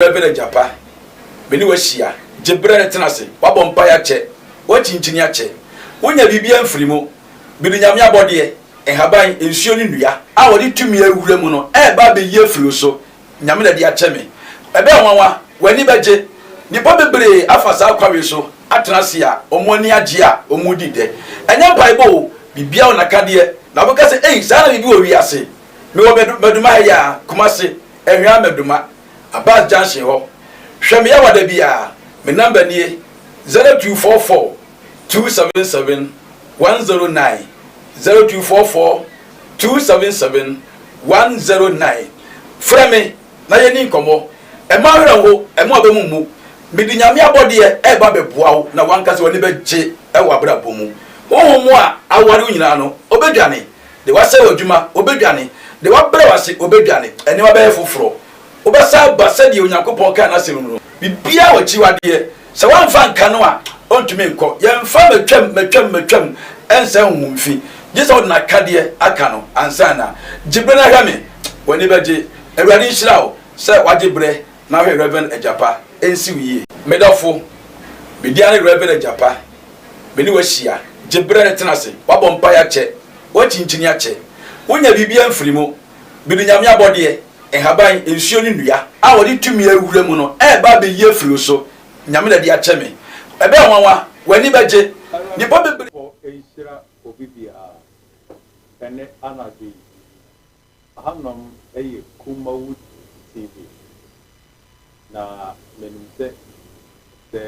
Reverend Agyapa, me ne wo ahyia. Gye berɛ no tena ase. Woabɔ mpaeɛ akyɛ. Woakyinkyini akyɛ. Wonya biribiara mfiri mu. Mede Nyame abɔdeɛ, nhaban, nsuo ne nnua a wɔde tumi awura mu no reba abɛyi afiri wo so. Nyame na de akyɛ me. Ɛbɛyɛ nwanwa. W'ani bɛgye. Nnipa bebree afa saa kwan wei so atena ase a wɔn ani agye a wɔredi dɛ. Ɛnyɛ mpaebɔ o, biribiara wɔ n'akadeɛ. Na wobɛka sɛ, Ei, saa na biribi wɔ wiase. Mewɔ Maduma ha yi ara, Kumasi, Anhwea Maduma. Abas junction hɔ. Hwɛ me yawa da biara. Me number nie, 0244 277 109, 0244 277 109. Frɛ me na yɛnni nkɔmmɔ. Mma wo werɛ nho, mma w'aba mu mmu. Mede Nyame abɔdeɛ reba abɛboa wo na w'ankasa w'ani bɛgye wɔ abrabɔ mu. Honhom a aware wo nyinaa no, ɔbɛdwane. Deɛ wasɛe w'adwuma, ɔbɛdwane. Deɛ wabrɛ wo ase, ɔbɛdwane. Nneɛma bɛyɛ foforɔ. Wobɛsan aba sɛdeɛ Onyankopɔn kaa n'asɛm mu no. Biribiara wɔ akyiwadeɛ. Sɛ woamfa anka no a, ɔntumi nkɔ. Yɛmfa matwam, matwam, matwam nsɛe honhom fi. Gye sɛ wode n'akadeɛ aka no ansa na. Gye berɛ na hwɛ me. W'ani bɛgye. Awurade nhyira wo sɛ woagye berɛ na woahwɛ Rev. Agyapa. Ɛnsi wo yie. Me dɔfo, me din ara ne Rev. Agyapa. Me ne wo ahyia. Gye berɛ na tena ase. Woabɔ mpaeɛ akyɛ. Woakyinkyini akyɛ. Wonnya biribiara mfiri mu. Mede Nyame abɔdeɛ, nhaban, nsuo ne nnua a wɔde tumi awura mu no reba abɛyi afiri wo so. Nyame na de akyɛ me. Ɛbɛyɛ nwanwa. W'ani bɛgye. Nnipa bebree. Nyankopɔn nhyira obi biara ɛnɛ anadwo yi. Ahanom yɛ Kumawu TV. Na menim sɛ, sɛ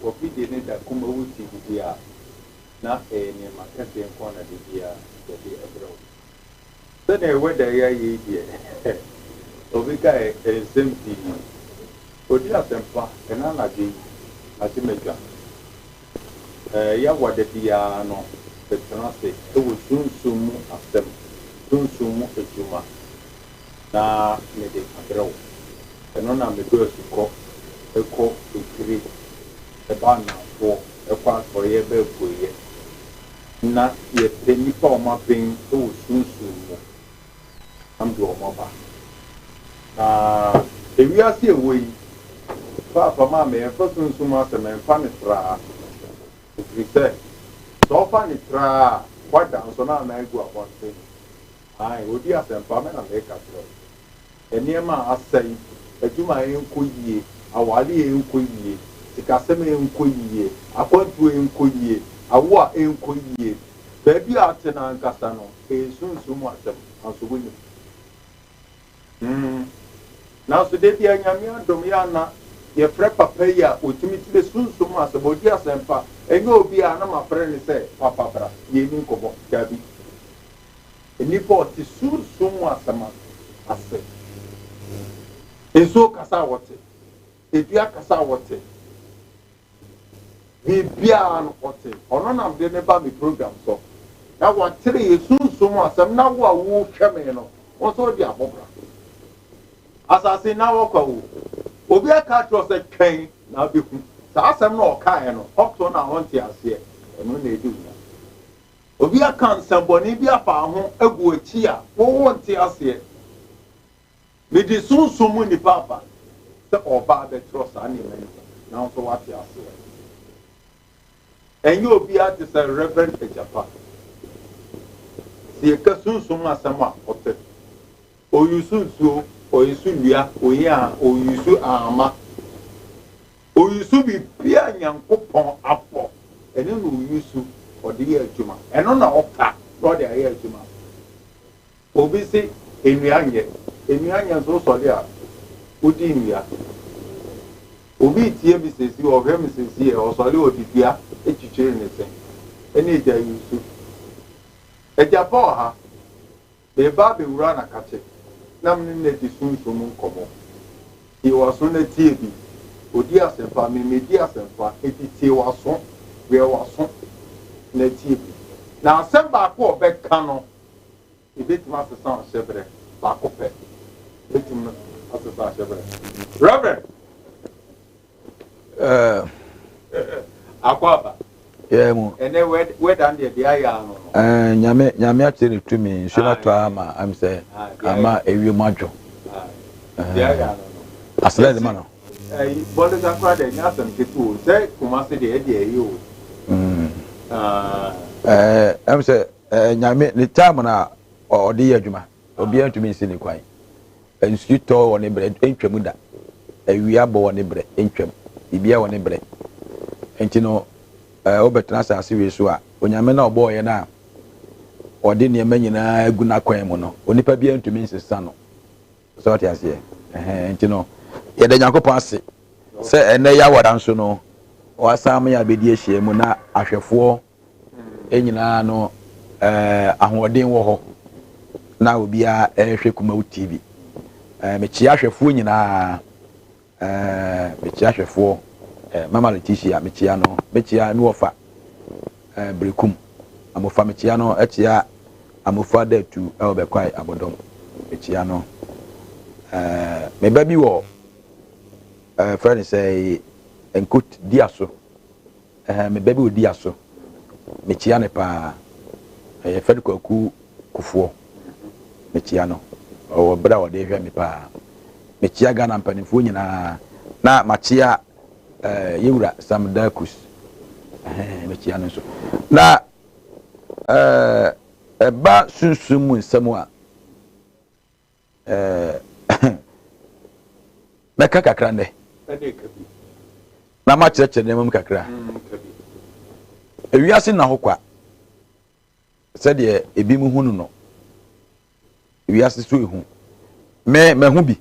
obi de ne da Kumawu TV deɛ a, na ɛyɛ nneɛma kɛseɛ nko ara na da biara yɛde brɛ wo. Sɛdeɛ weather yi ayɛ yi deɛ, obi kae nsɛm pii. Ɔdi asɛmpa, ɛnnɛ anadwo yi, magye m'adwa. Ɛyɛ a da biara no metena ase wɔ sunsum mu asɛm, sunsum mu adwuma na mede abrɛ wo. Ɛno na medɔ asukɔ kɔ etire, ba anaafoɔ, kɔ atɔeɛ ba apueeɛ. Na yɛpɛ nnipa a wɔaben wɔ sunsum mu na mede wɔn aba. Na ewiase a ɛwɔ yi, paapa maame, yɛmfa sunsum asɛm, yɛmfa no traa. Ɛfiri sɛ, sɛ wofa no traa a, woada nso na anan agu abɔnten. Aane, ɔdi asɛmpa, me na mereka kyerɛ wo. Nneɛma a asɛe, adwuma a ɛnkɔ yie, aware a ɛnkɔ yie, sikasɛm a ɛnkɔ yie, akwantuo a ɛnkɔ yie, awo a ɛnkɔ yie, baabi a ate no ankasa no, ɛyɛ sunsum mu asɛm, nanso wonim. Hmm. Nanso da biara Nyame adom yɛ a na yɛfrɛ papa yi a ɔtumi kyerɛ sunsum mu asɛm, ɔdi asɛmpa, ɛnyɛ obi a na mafrɛ no sɛ papa bra yɛnni nkɔmmɔ, dabi. Nnipa a ɔte sunsum mu asɛm ase. Nsuo kasa a wɔte, edua kasa a wɔte, biribiara no ɔte. Ɔno na mede no ba me program so na wakyerɛ yɛ sunsum asɛm na wo a wohwɛ me no, wo nso wode abɔ bra. Asase na wɔkɔ o. Obi aka akyerɛ wo sɛ twɛn na abɛhu. Saa asɛm no a ɔkaeɛ no, up to now wonte aseɛ. Ɛno na ɛdi wo nya. Obi aka nsɛmbɔne bi afa wo ho agu w'akyi a wo wonte aseɛ. Mede sunsum mu nipa aba sɛ ɔreba abɛtwerɛ saa nneɛma yi nanso wate aseɛ. Ɛnyɛ obiara te sɛ Rev. Agyapa. Sɛ yɛka sunsum mu asɛm a, ɔte. Ɔyusu nsuo, ɔyusu nnua, ɔyi a, ɔyusu ahama. Ɔyusu biribiara a Nyankopɔn abɔ, ɛno na ɔyusu, ɔde yɛ adwuma. Ɛno na ɔfa na ɔde ayɛ adwuma. Obi se nnua nyɛ. Nnua nyɛ nso wosɔre a wodi nnua. Obi retie me seesei, ɔhwɛ me seesei ɛ, ɔsɔre a ɔde dua twitwiri ne se. Ɛne agya yi nso. Agya pa wɔ ha. Mereba abɛwura n'akakye na me ne no adi sunsum nkɔmmɔ. Tie w'aso na tie bi. Ɔdi asɛmpa, me medi asɛmpa, enti tie w'aso, wɛn w'aso na tie bi. Na asɛm baako a ɔbɛka no, Ebetumi asesa ɔhyɛbrɛ baako pɛ. Ebetumi asesa ɔhyɛbrɛ. Reverend. Eh. Akɔ aba. Yɛ mu. Ɛnɛ wɛda no deɛ deɛ ayɛ ano no. Eh, nyame nyame akyerɛ ne tumi nsuo no atɔ ama am sɛ ama ewiem adwo. Deɛ ayɛ ano no. Aseda de ma no. Ɛyi Bolga koraa deɛ ɛnyɛ asɛm ketewa o, sɛ Kumasi deɛ ɛdeɛ ɛyɛ o. Ɛɛ ɛm sɛ ɛɛ Nyame ne time na ɔde yɛ adwuma, obiara ntumi nsi ne kwan. Nsu tɔ wɔ ne brɛ ɛntwam da, awia bɔ wɔ ne brɛ ɛntwam, biribiara wɔ ne brɛ. Nti no ɛɛ wobɛtena asase wei so a, Onyame na ɔbɔɔ yɛn a ɔde nneɛma nyinaa agu n'akwan mu no, onipa biara ntumi nsesa no. Sɛ ɔte aseɛ? Ɛhɛn, nti no, yɛda Nyankopɔn ase sɛ ɛnnɛ Yawada nso no, wasan ama yɛabɛdi ahyia mu na ahwɛfoɔ nyinaa no eh, ahoɔden wɔ hɔ na obiara ɛrehwɛ Kumawu TV. Eh, mekyia ahwɛfoɔ nyinaa. Eh, mekyia ahwɛfoɔ. Eh, Mama Letitia, mekyia no. Mekyia me wɔfa eh, Berekum. Amofa, mekyia no. Ɛkyia Amofa Datu ɛwɔ Bɛkwae Abɔdɔm. Mekyia no. Eh, me ba bi wɔ eh, frɛ no sɛ Nkot Diaso. Eh, me ba bi wɔ Diaso. Mekyia no paa. Ɛyɛ Fred Kwaku Kufuor. Mekyia no. Ɔwɔ berɛ a ɔde hwɛ me paa. Mekyia Ghana mpanimfoɔ nyinaa. Na makyia eh, yɛwura Sam Dakus. Eh, mekyia no nso. Na eh, ɛba sunsum mu nsɛm a, eh, mɛka kakra nnɛ. Na makyerɛkyerɛ nneɛma mu kakra. Ewiase nna hɔ kwa. Sɛdeɛ ebinom hu no no, wiase so ehu. Me, mahu bi.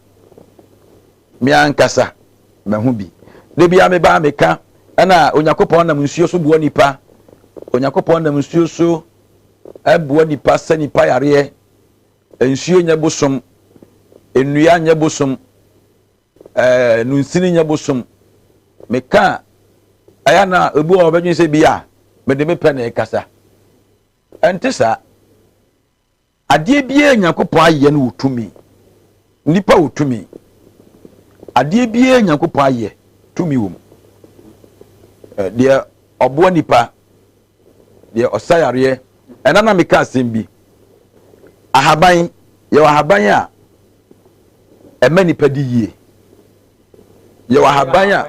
Me ankasa, mahu bi. Da biara meba a meka, ɛna Onyankopɔn nam nsuo so boa nipa. Onyankopɔn nam nsuo so boa nipa sɛ nipa yareɛ. Nsuo nyɛ bosom, nnua nyɛ bosom, ɛɛ nunsini nyɛ bosom. Meka a, ɛyɛ na ebi wɔ hɔ ɔbɛdwene sɛ bi a mede me pɛ na ɛkasa. Ɛnte saa. Adeɛ biara Nyankopɔn ayɛ no wɔ tumi. Nnipa wɔ tumi. Adeɛ biara Nyankopɔn ayɛ, tumi wɔ mu. Deɛ ɔboa nipa, deɛ ɔsa yareɛ. Ɛna na meka asɛm bi. Ahaban, yɛwɔ ahaban a ɛma nipa di yie. Yɛwɔ ahaban a,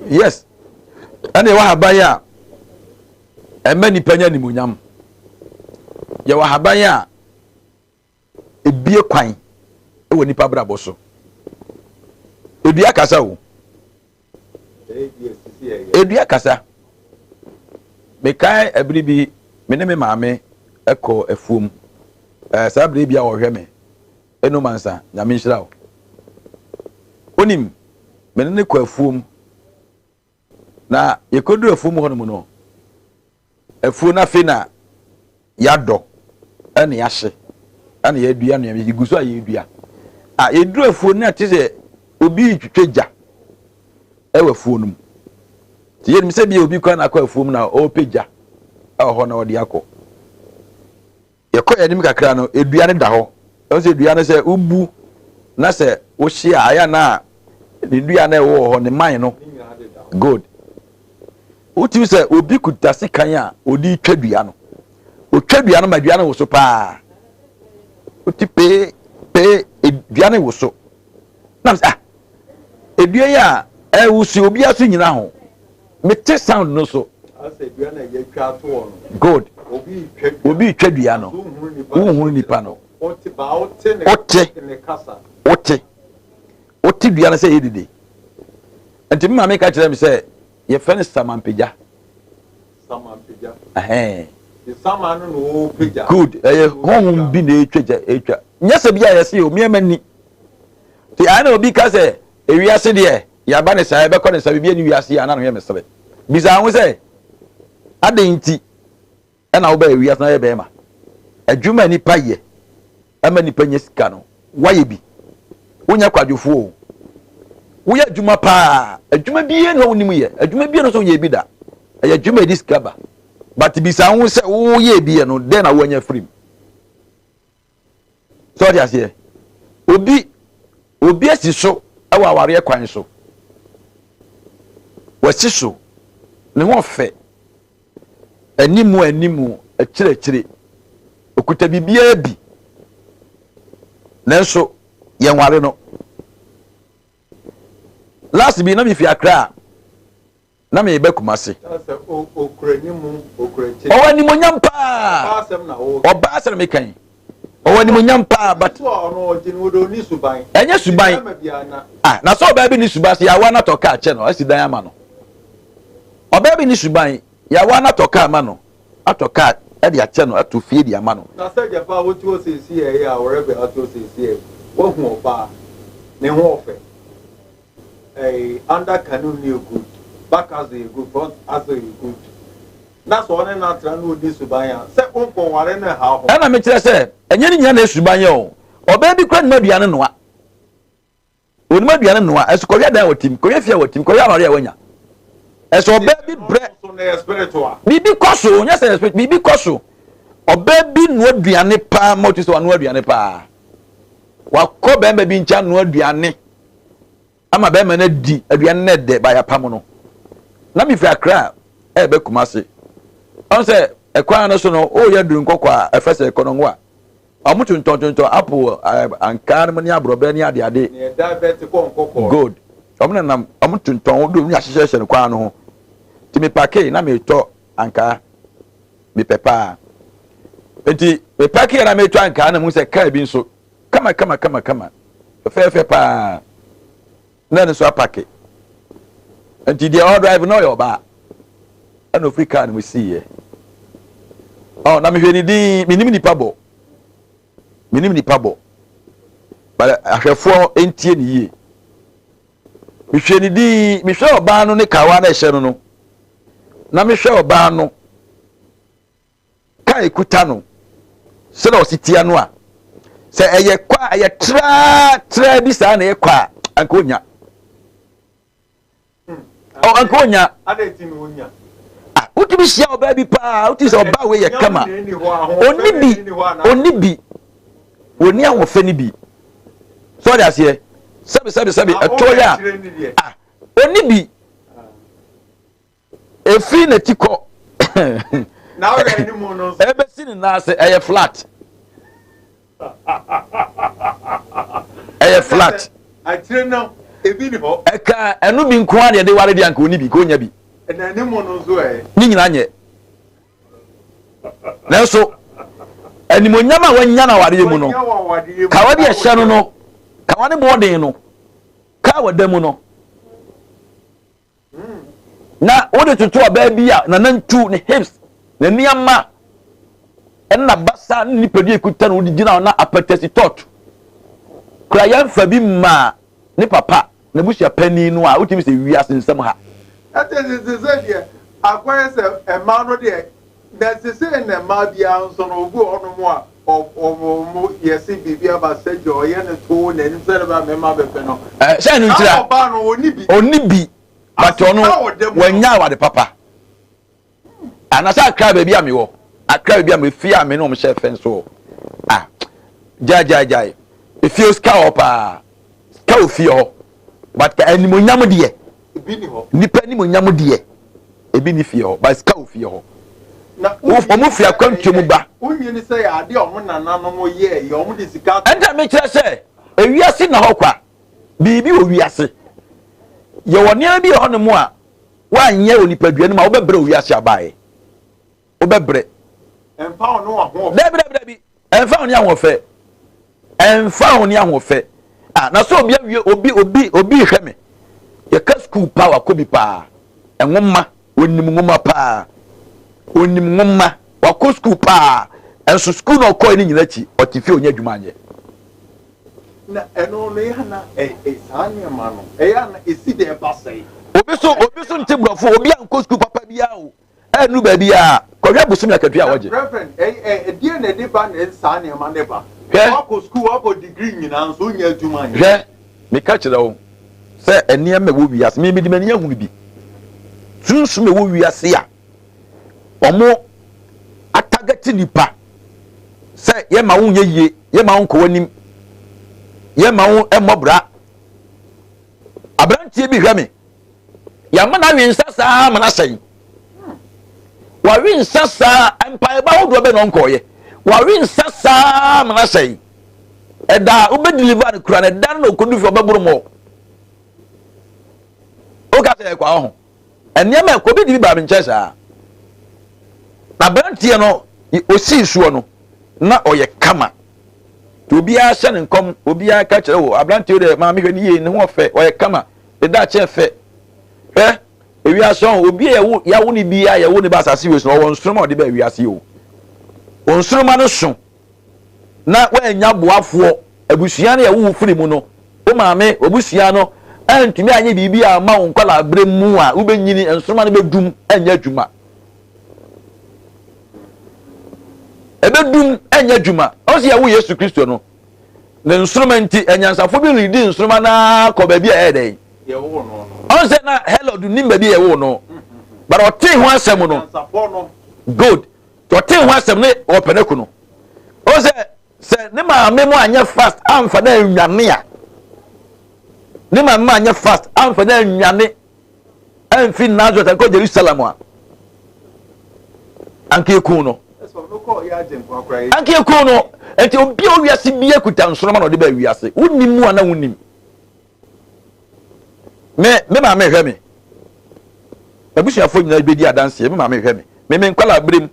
yes, ɛna yɛwɔ ahaban a ɛma nipa nya animuonyam. Yɛwɔ ahaban a ebie kwan wɔ nipa abrabɔ so. Edua kasa o. Edua kasa. Mekae ɛbere bi me ne me maame kɔ afuom. Ɛɛ saa bere bi a ɔhwɛ me. Eno mansa, Nyame nhyira wo. Onim, me ne no kɔ afuom. Na yɛkɔduru afuom hɔnom no, afuo no afei na yɛadɔ ɛna yɛahye ɛna yɛadua nneɛma yɛgu so a yɛdua. A yɛduru afuo no ate sɛ obi retwitwa gya ɛwɔ afuo no mu. Nti yɛnim sɛ bia obi kora na akɔ afuo mu na ɔrepɛ gya ɛwɔ hɔ na ɔde akɔ. Yɛkɔ yɛn anim kakra no, dua no da hɔ. Ɛhu sɛ dua no sɛ wobu na sɛ wohye a, ayɛ na ne dua no ɛwɔ hɔ ne man no. Good. Wotumi sɛ obi kuta sekan a ɔde twa dua no. Otwa dua no ma dua no woso paa. Wote pee pee dua no woso. Nam sɛ ah, edua yi a ɛwoso obiara so nyina ho. Mete sound no so. Good. Obi retwa dua no. Wohunu nipa no. Wote. Wote. Wote dua no sɛ ɛyɛ dede. Nti me maame ka kyerɛ me sɛ yɛfrɛ no samampagya. Samampagya. Ɛhɛn. Sama no na ɔrepagya. Good. Ɛyɛ honhom bi na ɛretwa gya ɛretwa. Nyɛ sɛ bi a yɛse o mmeɛma ni. Nti ayɛ na obi ka sɛ ewiase deɛ Yɛaba no saa, yɛbɛkɔ no saa, biribiara nni wiase yi a na ne ho yɛ me sere. Bisa wo ho sɛ, Adɛn nti na wobaa wiase na woyɛ barima? Adwuma a nnipa yɛ ma nnipa nya sika no, woayɛ bi? Wonyɛ kwadwofoɔ o. Woyɛ adwuma paa. Adwuma biara nni hɔ a wonnim yɛ. Adwuma biara nni hɔ sɛ wonyɛɛ bi da. Ɛyɛ adwuma a ɛde sika ba. But bisa wo ho sɛ, woyɛɛ bi yɛ no, dɛn na woanya afiri mu? Sɛ ɔte aseɛ? Obi, obi asi so wɔ awareɛ kwan so. Wasi so. Ne ho ɔfɛ. Animu animu, akyire akyire. Okuta biribiara bi. Nanso, yɛnware no. Last bi na mefi Accra na meba Kumasi. Ɔwɔ animonyam paa. Ɔbaa asɛm na meka yi. Ɔwɔ animonyam paa but. Ɛnyɛ suban. Ah, na sɛ ɔbaa bi ne suban sɛ yɛawa no atɔ kaa kyɛ no, asi dan ama no. Ɔbaa bi ne suban, yɛawa no atɔ kaa ama no, atɔ kaa de akyɛ no, ato fie de ama no. Na sɛ gyapa a wote hɔ seesei yi a wɔrɛbɛ ate hɔ seesei yi, woahu ɔbaa, ne ho ɔfɛ. Ɛy under canoe no yɛ good, back axle yɛ good, front axle yɛ good. Na sɛ ɔne no atra na ɔnni suban a, sɛ wonkɔnware no nhaw ho. Ɛna mekyerɛ sɛ ɛnyɛ ne nyinaa na ɛyɛ suban yɛ o. Ɔbaa bi koraa nim aduane noa. Onim aduane noa, ɛso kɔhwɛ dan a wɔte mu, kɔhwɛ fie a wɔte mu, kɔhwɛ aware a wanya. Ɛsɛ ɔbaa bi brɛ. Biribi kɔ so, nyɛ sɛ biribi kɔ so. Ɔbaa bi noa aduane paa ma ɔte sɛ wanoa aduane paa. Wakɔ bɛrima bi nkyɛn anoa aduane ama bɛrima no adi aduane no ɛdɛ ba yɛapam no. Na mefiri Accra ɛɛbɛ Kumasi. Ɔn sɛ ɛkwan no so no, woyɛ duru nkɔkɔ a ɛfɛ sɛ kɔnɔngo a, wɔn tontɔn tontɔn apple, ankaa no ne aborɔbɛ ne adeade. Good. Wɔn nenam wɔn tontɔn wɔn de wɔn ahyehyɛhyɛ no kwan no ho. Nti me pake na metɔ ankaa mepɛ paa. Nti me pake na metɔ ankaa na mu sɛ kaa bi nso kama kama kama kama fɛfɛɛfɛ paa na ɛno nso apake. Nti deɛ ɔdrive na ɔyɛ ɔbaa ɛna ofiri kaa no mu siiɛ. Ɔ na mehwɛ ne din menim nipa bɔ menim nipa bɔ but ahwɛfoɔ ntie ne yie. Mehwɛ ne din mehwɛ ɔbaa no ne kawa na ɛhyɛ no no na mehwɛ ɔbaa no ka ekuta no sɛdeɛ ɔsi tia no a sɛ ɛyɛ kɔ a ɛyɛ traa traa bi saa na ɛyɛ kɔ a anka onya ɔ anka onya ah wotumi hyia ɔbaa bi paa wotumi sɛ ɔbaa wei yɛ kama ɔni bi ɔni bi ɔni ahoɔfɛ ni bi sɛ ɔde aseɛ sɛbi sɛbi sɛbi ɛtoɔ yɛ a ah ɔni bi. Efiri n'ati kɔ ɛbɛsi ne nan ase ɛyɛ flat ɛyɛ flat. Akyire no ebi ni hɔ. Ɛka ɛno bi nko ara na yɛde ware deɛ anka ɔni bi ka ɔnya bi. Ɛna anim no nso ɛ. Ne nyinaa nyɛ. Nanso animonyam a wanya no awareɛ mu no kawa bi ɛhyɛ no no kawa ne bɔɔden no kaa wɔda mu no. Na wode toto ɔbaa bi a n'anantu, ne hips, ne nneɛma, ɛne n'abasa ne nipadua ekuta no wode gyina hɔ na apɛtɛsi tɔt kura yɛmfa bi mmaa ne papa n'abusua panin no a wotumi sɛ wiase nsɛm ha. Ɛte sese sɛ deɛ akɔyɛ sɛ mmaa no deɛ Na sesei na mmaa biara nso no obi wɔ hɔnom a ɔmo yɛse biribi aba surgery ɔyɛ no too n'anim sɛdeɛ ɛbɛyɛ a mmarima bɛpɛ no. Ɛ sɛ ɛno ntira Saa ɔbaa no ɔnni bi. Ɔnni bi but ɔno Aseda a ɔda mu no. wanya awade papa. Anasɛ Accra baabi a mewɔ Accra baabi a mewɔ efie a me ne wɔn hyɛ fɛn so ah gyae gyae gyae efie sika wɔ hɔ paa sika wɔ fie hɔ but animonyam deɛ Ebi ni hɔ. Nipa animonyam deɛ ebi ni fie hɔ but sika wɔ fie hɔ. Na wɔn firi akwantuo mu ba. Wonyi ni sɛ yɛ adeɛ a wɔn nananom yɛɛ yɛ wɔn de sika. Ɛnta mekyerɛ sɛ ewiase na hɔ kwa biribi wɔ wiase yɛwɔ nneɛma bi wɔ hɔnom a woanyɛ wɔ nipadua no mu a wobɛbrɛ wɔ wiase abaeɛ wobɛbrɛ. Ɛmfa ho ne w'ahoɔfɛ. Dabi dabi dabi ɛmfa ho ne ahoɔfɛ ɛmfa ho ne ahoɔfɛ ah na sɛ obi awie obi obi obi hwɛ me yɛka sukuu paa wakɔ bi paa nwoma onim nwoma paa onim nwoma wakɔ sukuu paa ɛnso sukuu na ɔkɔɛ ne nyina akyi ɔte fie ɔnyɛ adwuma anyɛ. Na ɛno no yɛ na ɛ ɛ saa nneɛma no ɛyɛ na esi dɛ ɛba sɛe. Obi so obi so nte borɔfo obi ankɔ sukuu papa biara o. Ɛnnu baabi a, kɔhwɛ bosome akatua a wɔgye. Reverend, ɛdeɛn na ɛde ba na ɛde saa nneɛma no ba? Hwɛ. Woakɔ sukuu, woakɔ degree nyinaa nso wonnya adwuma nyɛ. Hwɛ, meka kyerɛ wo sɛ nneɛma ɛwɔ wiase, me mede m'ani ahunu bi. Sunsum ɛwɔ wiase a wɔn atagɛte nipa sɛ yɛma wo nyɛ yie, yɛma wo nkɔ w'anim, yɛma wo mmɔ bra. Aberanteɛ bi hwɛ me. Yɛama no awe nsa saa ma no asɛe. Wawe nsa saa mpaebɔ ahodoɔ bɛ na ɔnkɔɔyɛ. Wawe nsa saa ma no asɛe. Ɛda a wobɛ deliver no kura no ɛda no na ɔkɔdu fie ɔbɛboro mɔ. Woka sɛ ɛkwa ho. Nneɛma ɛkɔ bi de bi baa me nkyɛn saa. Na aberanteɛ no osii soɔ no na ɔyɛ kama. Nti obiara hyɛ ne nkɔm, obiara ka kyerɛ wo aberanteɛ deɛ maame hwɛ ne yie, ne ho ɔfɛ, ɔyɛ kama, ne daakye ɛfɛ. Hwɛ, ewiase ɔho, obi a yɛwo yɛawo ne biara yɛwo ne ba asase wei so no, ɔwɔ nsoroma a ɔde ba ewiase o. Wo nsoroma no so na woannya boafoɔ, abusua no yɛwo wo firi mu no, wo maame, w'abusua no antumi anyɛ biribi amma wo nkwadaa berɛ mu a, wobɛnyini, nsoroma no bɛdum, ɛnyɛ adwuma. Ɛbɛdum, ɛnyɛ adwuma. Ɔn sɛ yɛwo Yesu Kristo no, ne nsoroma nti, anyansafo bi redi nsoroma no ara kɔ baabi a ɛyɛ dɛn? Ɔn sɛ na Herod nim baabi a yɛwoo no, but ɔtee ho asɛm no, good. Ɔtee ho asɛm ne ɔpɛ no aku no. Ɔn sɛ sɛ ne maame mu anyɛ fast amfa no anwane a, ne maame mu anyɛ fast amfa no anwane amfi Nazareth ankɔ Jerusalem a, anka eku no. Anka eku no. Nti obi a owiase bi akuta nsoroma na ɔde ba wiase. Wonim mu a na wonim. Me me maame hwɛ me. M'abusuafoɔ nyinaa bɛdi adanseɛ. Me maame hwɛ me. Me me nkwadaa berɛ mu.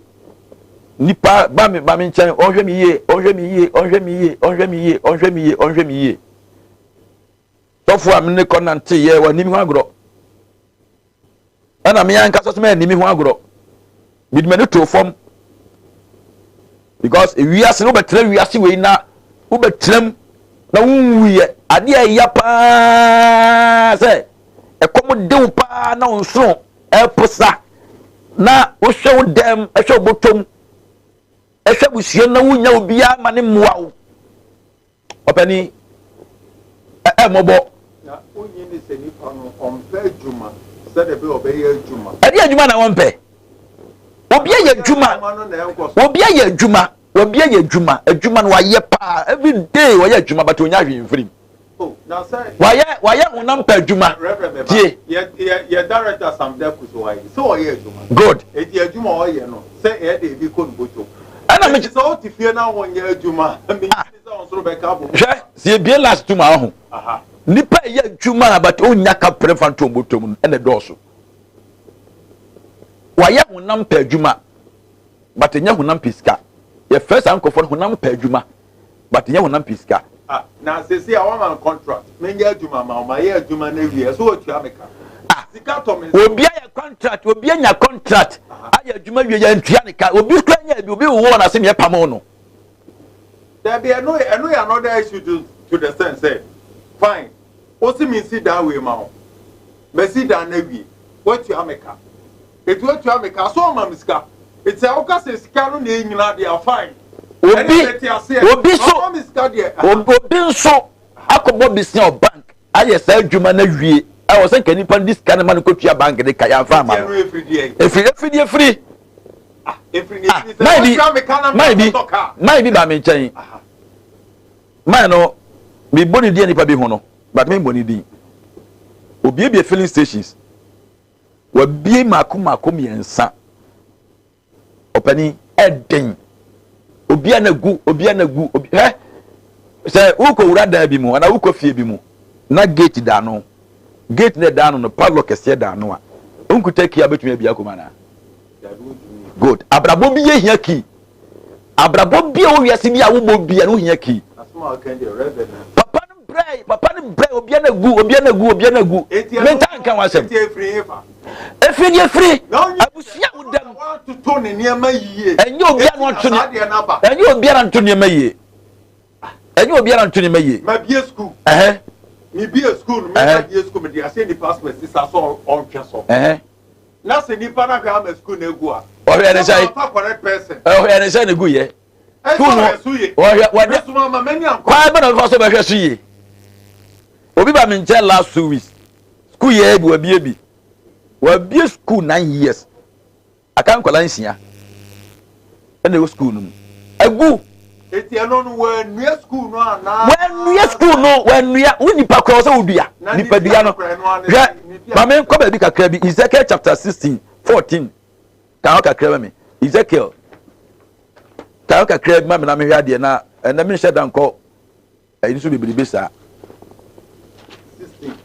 Nipa ba me ba me nkyɛn ɔnhwɛ me yie ɔnhwɛ me yie ɔnhwɛ me yie ɔnhwɛ me yie ɔnhwɛ me yie ɔnhwɛ me yie. Sɔfo a me ne kɔ nante yɛ wɔ anim ho agorɔ. Ɛna me ankasa so manni me ho agorɔ. Mede m'ani too fam. Because wiase no wobɛtena wiase wei na wobɛtena mu na wonwuiɛ. Adeɛ a ɛya paa sɛ ɛkɔm de wo paa na wo nsono ɛposa na wohwɛ wo dɛm ɛhwɛ wo bɔtɔm ɛhwɛ abusua na wonya obiara ma ne mmoa wo. Ɔpanin, ɛ ɛ mmɔbɔ. Na wonnye nni sɛ nipa no ɔmpɛ adwuma sɛdeɛ ɛbɛyɛ ɔbɛyɛ adwuma. Ɛdeɛ adwuma na wɔmpɛ? Obi ayɛ adwuma, obi ayɛ adwuma, obi ayɛ adwuma, adwuma no wayɛ paa, every day ɔyɛ adwuma but onya hwee mfiri mu. Oh, na sɛ. Wayɛ wayɛ honam pɛ adwuma. Reverend Meba. Tie. Yɛ yɛ yɛ director Sam Daku so wayɛ sɛ ɔyɛ adwuma. Good. Eti adwuma ɔyɛ no sɛ ɛyɛ de ebi kɔ ne bɔtɔ. Ɛna me. Eti sɛ ɔte fie na wɔnyɛ adwuma. Ah. Hwɛ, sɛ yɛbie last tum a ɔho. Nipa ɛyɛ adwuma a but ɔnnya kaprɛ mfa nto ɔbɔtɔ mu no ɛna ɛdɔɔso. Wayɛ honam pɛ adwuma but ɛnyɛ honam pɛ sika. Yɛfrɛ saa nkurɔfoɔ no honam pɛ adwuma but ɛnyɛ honam pɛ sika. Ah, na sɛsi a wama no contract, menyɛ adwuma ma wo, mayɛ adwuma no awie, ɛsɛ wɔtua me ka. Ah, Sika tɔ me nsam. Obi ayɛ contract, obi anya contract, ayɛ adwuma wie yɛntua ne ka. Obi kura nya bi, obi wowɔ n'ase na yɛpamo no. Dabi ɛno ɛno yɛ another issue to to the sense sɛ fine wosi mi nsi dan wei ma wo masi dan no awie woatua me ka eti woatua me ka so ɔma me sika eti sɛ woka sɛ sika no na enyina deɛ fine Obi ɛna mete aseɛ obi so ɔma me sika deɛ obi nso akɔbɔ besia wɔ bank ayɛ saa adwuma no awie ɛwɔ sɛ nka nipa no de sika no ma no kɔtua bank de ka yɛamfa ama no ɛfiri ɛfiri deɛ ɛfiri ah, ah, man bi man bi man bi ba me nkyɛn man no mebɔ ne din nipa bi ho no but membɔ ne din obiebie filling stations wabie mako mako mmiɛnsa Ɔpanin, ɛden. Obi a na gu, obi a na gu, obi hɛ. Sɛ wokɔ wura dan bi mu anaa wokɔ fie bi mu na gate da ano, gate na ɛda ano no padlock kɛseɛ da ano a, wonkuta key a wobɛtumi abie akɔ mu anaa? Good. Abrabɔ bi yɛ hia key. Abrabɔ bi a wɔ wiase bi a wobɔ bi a no hia key. Papa no brɛ, papa no brɛ, obi a na gu, obi a na gu, obi a na gu. Menta nka ho asɛm. Efiri deɛ efiri abusua wo dɛm. Ɛnyɛ obiara na ɔto ne ɛnyɛ obiara nto nneɛma yie. Ɛnyɛ obiara nto nneɛma yie. Ma bie sukuu. Ɛhɛ. Mi bie sukuu no mi ma bie sukuu mi de ahyɛ nipa so esi sa so ɔnhwɛ so. Ɛhɛ. Na sɛ nipa na hwɛ ama sukuu na egu a. Ɔhwɛ ne sɛ. Ɔhwɛ ne sɛ ne gu yɛ. Sukuu no ɔhwɛ wɔde kwan bɛ na ɔfa so bɛhwɛ so yie. Obi ba mi nkyɛn last 2 weeks. Sukuu yɛ bi wabie bi. Wabie sukuu 9 years. Aka nkwadaa 6 ɛna ɛwɔ sukuu no mu. Agu. Eti ɛno no wɔanua sukuu no anaa? Wɔanua sukuu no, wɔanua. Wo nipa koraa sɛ wodua. Nipa dua no. Hwɛ, maame nkɔ baabi kakra bi. Ezekiel chapter 16, 14. Ka hɔ kakra ma me. Ezekiel. Ka hɔ kakra bi ma me na mehwɛ adeɛ na ɛnɛ menhyɛ da nkɔ ɛyi nso bebrebe saa.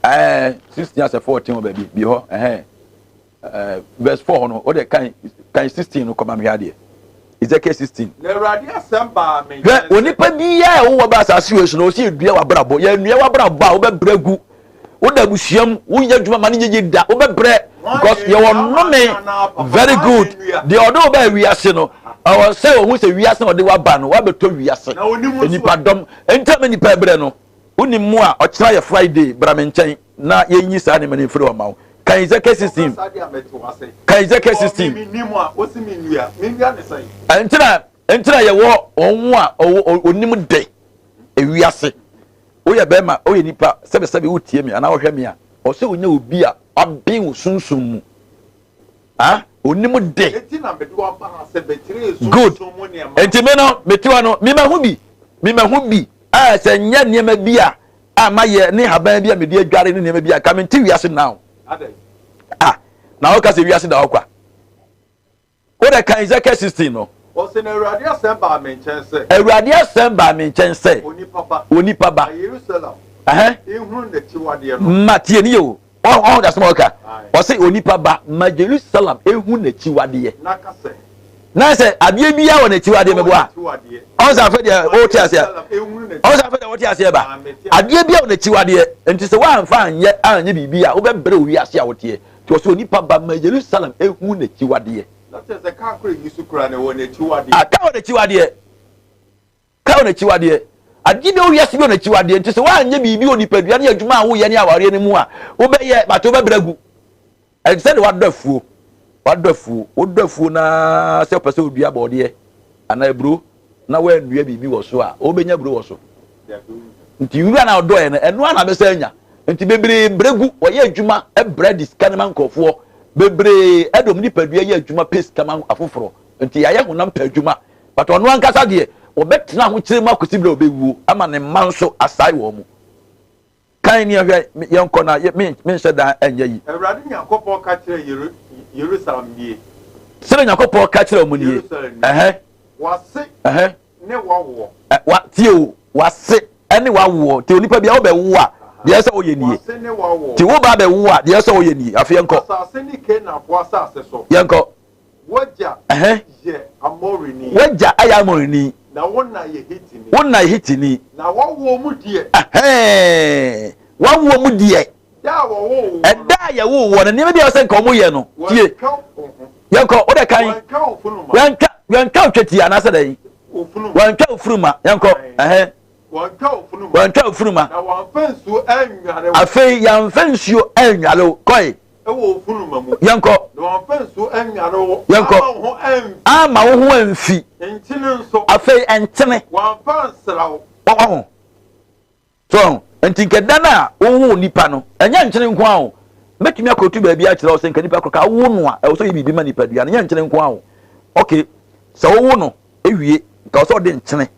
Ɛɛ 16 asɛ 14 wɔ baabi bi hɔ ɛhɛn ɛɛ verse 4 hɔ no o de kan kan 16 no kɔma mehwɛ adeɛ. Ezekiel 16. Na Awurade asɛm baa me Hwɛ nkyɛn sɛ. onipa biara a wowɔ ba asase wei so no ɔsɛ yɛdua w'abrabɔ yɛnnua w'abrabɔ a wobɛbrɛ gu woda abusua mu wonyɛ adwuma ma no nyɛ yie da wobɛbrɛ because yɛwɔ nnome very good deɛ ɔde wo baa wiase no ɔwɔ sɛ ɔhu sɛ wiase na ɔde waba no wabɛtɔ wiase nipadɔm nti ama nipa brɛ no wonim mu a ɔkyena yɛ Friday bra me nkyɛn na yɛnyi saa nneɛma no mfiri hɔ ma wo kan Ezekiel 16 kan Ezekiel 16 ɛnti na ɛnti na yɛwɔ wɔn a ɔnim de ewiase woyɛ bɛrima woyɛ nipa sɛbesɛbe wotie me anaa wohwɛ me a ɔsɛ wonya obi a waben wo sunsum mu ah onim de good nti me no mete hɔ no mema ho bi mema ho bi a sɛ nyɛ nneɛma bi a a mayɛ ne haban bi a mede adware ne nneɛma bi a ka mente wiase now ah na woka sɛ wiase da hɔ kwa wode kan Ezekiel 16 no. Ɔsɛ na Awurade asɛm baa me nkyɛn sɛ. Awurade asɛm baa me nkyɛn sɛ. Onipa ba. Onipa ba. Na Yerusalem. Ɛhɛn. Ehunu n'akyiwadeɛ no. Ma tie ni o. Ɔn dasɛm a ɔka. Ɔsɛ onipa ba ma Jerusalem ehu n'akyiwadeɛ. Na ka sɛ. Na sɛ adeɛ biara wɔ n'akyiwadeɛ mɛboa. Ɔn sɛ afɛ deɛ ɔte aseɛ. Ɔn sɛ afɛ deɛ ɔte aseɛ ba. Adeɛ biara wɔ n'akyiwadeɛ. Nti sɛ woamfa anyɛ anyɛ biribi a wobɛbrɛ wɔ wiase a woteɛ. Nti ɔsɛ onipa ba ma Jerusalem ehu n'akyiwadeɛ. Na kyerɛ sɛ kaa koro yi so kura no wɔ n'akyiwadeɛ. Ah, kaa wɔ n'akyiwadeɛ. Kaa wɔ n'akyiwadeɛ. Adeɛ bi a wiase bi wɔ n'akyiwadeɛ. Nti sɛ woanyɛ biribi wɔ nipadua ne adwuma a woyɛ ne awareɛ no mu a, wobɛyɛ but wobɛbrɛ agu. Ɛte sɛ de wadɔ afuo. Wadɔ afuo. Wodɔ afuo na sɛ wopɛ sɛ wodua bɔɔdeɛ anaa aburo na woannua biribi wɔ so a, wobɛnya aburo wɔ so. Nti nwura no a ɔdɔeɛ no, ɛno ara na bɛsan anya. Nti bebree brɛ gu, wɔyɛ adwuma brɛ de sika no ma nkurɔfoɔ. Bebree de wɔn nipadua yɛ adwuma pɛ sika ma afoforɔ. Nti yɛayɛ honam pɛ adwuma. But ɔno ankasa deɛ, wɔbɛtena ahokyere mu akɔsi berɛ a ɔbɛwuo ama ne mma nso asae wɔn mu. Kan ni hwɛ, yɛnkɔ na menhyɛ da nyɛ yi. Awurade Nyankopɔn ka kyerɛɛ Yerusalem nie. Sɛdeɛ Nyankopɔn ka kyerɛɛ wɔn nie. Yerusalem nie. W'ase ne w'awoɔ. Wa, tie o, w'ase ne w'awoɔ. Nti onipa biara wobɛwo a, deɛ ɛsɛ sɛ woyɛ nie. W'ase ne w'awoɔ. Nti wo ba bɛwo a, deɛ ɛsɛ sɛ woyɛ nie. Afei yɛnkɔ. Asase ne Kanaanfoɔ asase so. Yɛnkɔ. W'agya yɛ Amorini. W'agya yɛ Amorini. Na wo na yɛ Hitini. Wo na yɛ Hitini. Na w'awoɔ mu deɛ. Ɛhɛn, w'awoɔ mu deɛ. Da a wɔwoo woɔ no. Ɛda a yɛwoo woɔ no, nneɛma bi a ɛwɔ sɛ nka wɔyɛ no, tie. Wɔantwa wo ho. Yɛnkɔ, wo dɛ kan. Wɔantwa wo funuma. Wɔantwa, wɔantwa wo twetia anaasɛ dɛn? Wo funuma. Wɔantwa wo funuma. Yɛnkɔ, ɛhɛn. Wɔantwa wo funuma. Wɔantwa wo funuma. Na wɔamfa nsuo annware wo. Afei yɛamfa nsuo annware wo. Kɔe. Ɛwɔ wo funuma mu. Yɛnkɔ. Na wɔamfa nsuo annware wo. Yɛnkɔ. Amma wo ho amfi. Amma wo ho amfi. Nkyene nso. Afei nkyene. Wɔamfa ansra wo. Wɔho. So ɔho? Nti nka da no a wowoo nipa no, ɛnyɛ nkyene nko ara o. Mɛtumi akɔtu baabi akyerɛ wo sɛ nka nipa korɔ ka wowo no a, ɛwɔ sɛ ɔyɛ biribi ma nipadua no, ɛnyɛ nkyene nko ara o. Ok, sɛ wowo no wie, nka ɛwɔ sɛ ɔde nkyene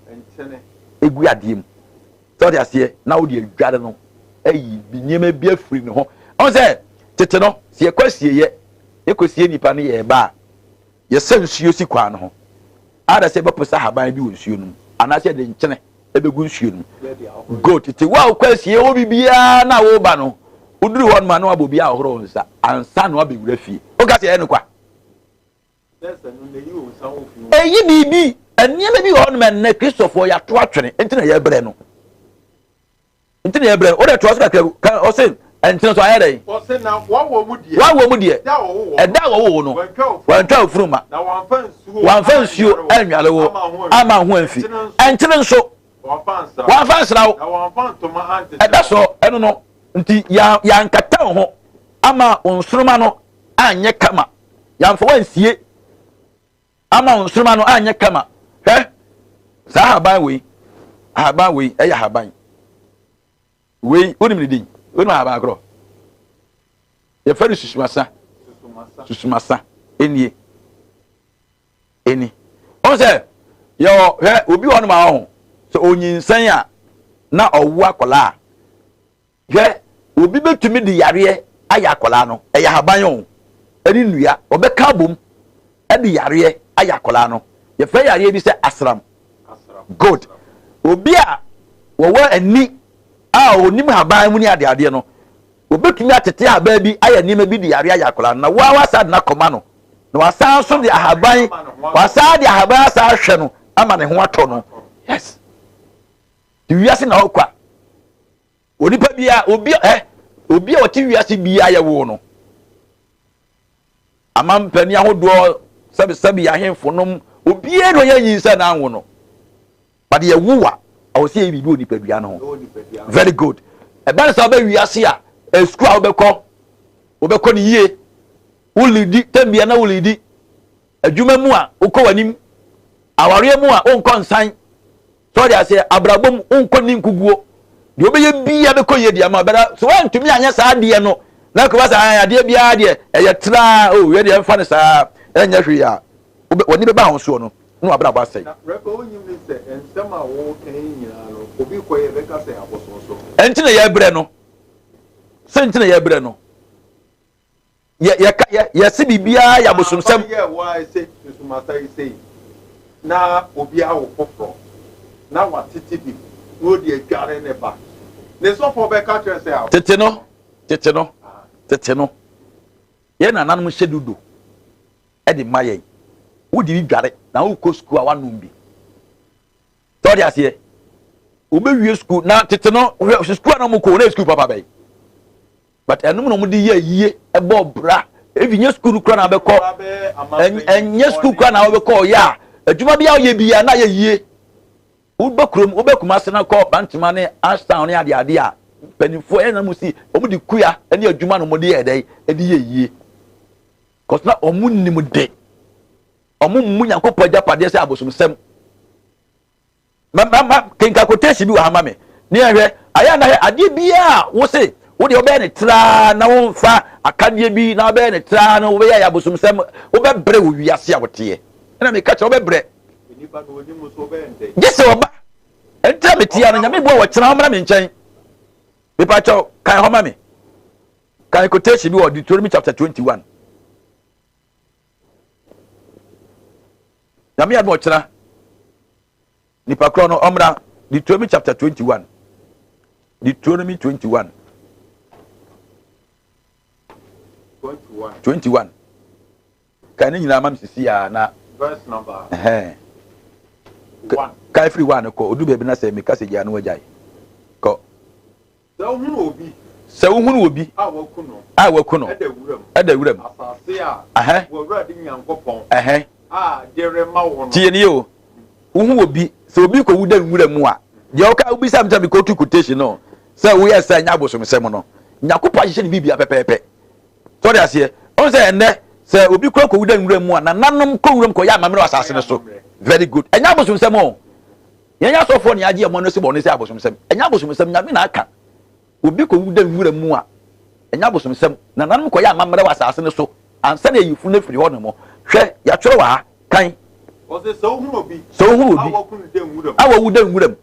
egu adeɛ mu. Sɛ ɔde aseɛ na wode adware no ayi nneɛma bi afiri ne ho. Ɔho sɛ tete no, sɛ yɛkɔ asieeɛ, yɛkɔsie nipa no yɛreba a, yɛsa nsuo si kwan no ho. Ada sɛ yɛbɛposa ahaban bi wɔ nsuo no mu anaasɛ yɛde nkyene ɛbɛgu nsuo no mu. Goat te wo a wokɔ asie wɔ biribiara na woba no, woduru hɔ nom a na wabɔ obi a ɔhoro wo nsa ansa na wabɛwura fie. Woka sɛ ɛyɛ no kwa? Ɛyi biribi, nneɛma bi wɔ hɔ nom ɛnnɛ Kristofoɔ yɛato atwene nti na yɛbrɛ no. Nti na yɛbrɛ no. Wode toa so kakra ka ɔse ɛnkyene so ayɛ dɛn? Ɔse na w'awoɔ mu deɛ. W'awoɔ mu deɛ. Ɛda a wɔwoo wo no. Ɛda a wɔwoo wo no. Wantwa wo funuma. Na wamfa nsuo. Wamfa nsuo annware wo. Amma wo ho amfi. Ɛnkyene nso. Wamfa ansra wo. Na wamfa ntoma ankyekyere wo. Ɛda so ɛno no nti yɛankata wo ho ama wo nsoroma no anyɛ kama. Yɛamfa wo ansie. Ama wo nsoroma no anyɛ kama. Hwɛ, saa ahaban wei, ahaban wei ɛyɛ ahaban. Wei, wonim ne din? Wonim ahaban korɔ? Yɛfrɛ no susumasa. Susumasa. Enie. Eni. Ɔn sɛ, yɛwɔ, hwɛ, obi wɔ hɔnom a ɔho, sɛ onyinsɛn a, na ɔwo akwadaa a, Hwɛ, obi bɛtumi de yareɛ ayɛ akwadaa no, ɛyɛ ahaban o, ɛne nnua, wɔbɛka abom de yareɛ ayɛ akwadaa no. Yɛfrɛ yareɛ bi sɛ asram. Good. Obi a wɔwɔ ani a ɔnim haban mu ne adeadeɛ no, Obetumi atete ahaban bi ayɛ nneɛma bi de yare ayɛ akwadaa no, na wo ara woasan de no akɔma no, na wasan nso de ahaban, wasan de ahaban asan ahwɛ no ama ne ho atɔ no. Yes. Te wiase na ɔkwa. Onipa biara, obi ɛ, obi a ɔte wiase biara yɛ wo no. Amampanin ahodoɔ, sɛbesɛbe ahemfo nom, obiara na ɔyɛ nyinsɛn na anwo no. But yɛ wo a, ɛwɔ sɛ yɛyɛ biribi wɔ nipadua no ho. Very good. Ɛba no sɛ wobɛ wiase a, eh, sukuu a wobɛkɔ, wobɛkɔ no yie. Wolidi, tɛm bia na wolidi. Adwuma mu a, wokɔ w'anim. Awareɛ mu a, wonkɔ nsan. Sɛ ɔde aseɛ, abrabɔ mu, wonkɔ ni nkuguo. Deɛ wobɛyɛ bia bɛkɔ yie deɛ ama bɛda. So woantumi anyɛ saa adeɛ no, na kɔba sɛ adeɛ biara deɛ, ɛyɛ traa, o, yɛ deɛ ɛmfa no saa, ɛnyɛ hwee a, w'ani bɛba ho soɔ no. na w'abrabɔ asɛe. Na Rebecca wonyim ne sɛ nsɛm a wɔreka yi nyinaa no obi kɔ yɛ bɛka sɛ abosonsom. Ɛnti na yɛbrɛ no. Sɛ nti na yɛbrɛ no. Yɛ yɛka yɛ yɛse biribiara yɛ abosomsɛm. Aban yɛ waa sɛ susumasa yi sei na obi awo foforɔ na watete bi na ɔde adware ne ba. Ne sɔfoɔ bɛka kyerɛ sɛ abosonsom. Tete no, tete no, tete no, yɛn nananom hyɛ dodo. de ma yɛn. Wode bi dware na wokɔ sukuu a woanom bi. Sɛ ɔde aseɛ, wobɛwie sukuu na tete no hwɛ sukuu a na wɔkɔ na sukuu papa bɛyi. But ɛnom na wɔde yɛ ayie ɛbɔ bra. Ebi nyɛ sukuu no kora na wobɛkɔ, ɛnyɛ sukuu kora na wobɛkɔ ɔyɛ a adwuma bi a woyɛ bi a na ayɛ yie. Wobɛ kurom, wobɛ Kumase na kɔ Bantama ne Ashtown ne adeade a mpanimfoɔ ɛna mu si wɔn de kua ne adwuma na wɔde yɛ ɛdɛ ɛde yɛ yie. Cause na wɔn nim de. Wɔn mmu Nyankopɔn agyapadeɛ sɛ abosomsɛm. Ma ma ma kenka quotation bi wɔ ha ma me. Ne yɛn hwɛ, ayɛ na hwɛ adeɛ biara a wose wo deɛ wobɛyɛ ne traa na womfa akadeɛ bi na wobɛyɛ ne traa no wobɛyɛ ayɛ abosomsɛm, wobɛbrɛ wɔ wiase a woteɛ. Ɛna meka kyerɛ wobɛbrɛ. Gye sɛ ɔba. Ɛnti a metia no, Nyame boa wɔkyena ɔmmra me nkyɛn. Mepa kyɛw, kan hɔ ma me. Kan quotation bi wɔ Deuteronomy chapter 21. Nyame adom ɔkyena nipa korɔ no ɔmmra Deuteronomy chapter 21. Deuteronomy 21. 21. Kan ne nyinaa ma me sisi a na. Verse number. Ɛhɛn. 1. Kan firi 1 kɔ odu baabi na sɛ meka sɛ gyaa no wagyae. Kɔ. Sɛ wohunu obi. Sɛ wohunu obi. A wɔaku no. A wɔaku no. Da wuram. Da wuram. Asase a. W'Awurade Nyankopɔn. A de rema wo no. Tie nie o. Wohu obi, sɛ obi kɔwu da nwura mu a, deɛ ɔka wobisa me sɛ mekɔtu quotation no, sɛ woyɛ sɛ nyɛ abosomsɛm no, Nyankopɔn ahyehyɛ ne biribia pɛpɛɛpɛ. Sɛ ɔde aseɛ, ɔhu sɛ ɛnnɛ, sɛ obi kora kɔwu da nwura mu a, nananom kɔ nwuram kɔyɛ amammerɛ wɔ asase no so. Very good. Ɛnyɛ abosomsɛm o. Yɛn asɔfoɔ na yɛagye yɛn ho ano si bɔne sɛ abosomsɛm. Ɛnyɛ abosomsɛm, Nyame na aka. Obi kɔwu da nwura mu a, ɛnyɛ abosomsɛm. Nananom kɔyɛ amammerɛ wɔ asase no so ansa na yɛayi funu no afiri hɔ nom. Hwɛ, yɛatwerɛ wɔ ha. Kan. Ɔse, sɛ wohunu obi. Sɛ wohunu obi. A wɔaku no da nwura mu. A wawu da nwura mu.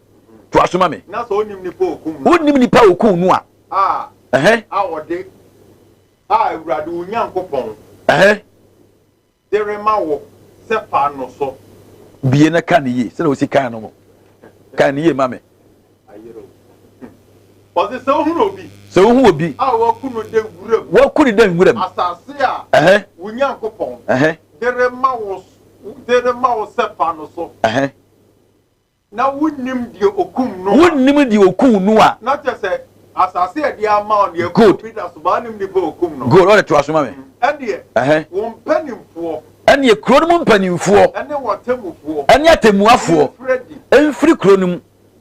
Toa so ma me. Na sɛ wonnim nipa a ɔkum no. Wonnim nipa a ɔkum no a. A. Ɛhɛn. A ɔde, a Awurade wo Nyankopɔn. Ɛhɛn. De rema wo sɛ fa no so. Bue na ka no yie sɛdeɛ wosi kan no mo. Ka no yie ma me. Ɔse sɛ wohunu obi. Sɛ wohu obi. A wɔaku no dɛ wuram. Wɔaku no dɛ nwuram. Asase a wo Nyankopɔn de rema wo de rema wo sɛ fa no so. Na wonnim deɛ ɔkum no a. Wonnim deɛ ɔkum no a. Na kyerɛ sɛ, asase a yɛde ama wo no, yɛkum Good. obi da so, but wonnim nipa a ɔkum no. Good, ɔde toa so ma me. Ɛnneɛ, Ɛhɛn. wo mpanimfoɔ. Ɛnneɛ kuro no mu mpanimfoɔ. Ɛne w'atemmufoɔ. Ɛne atemmuafoɔ. Mfiri adi. Mfiri kuro no mu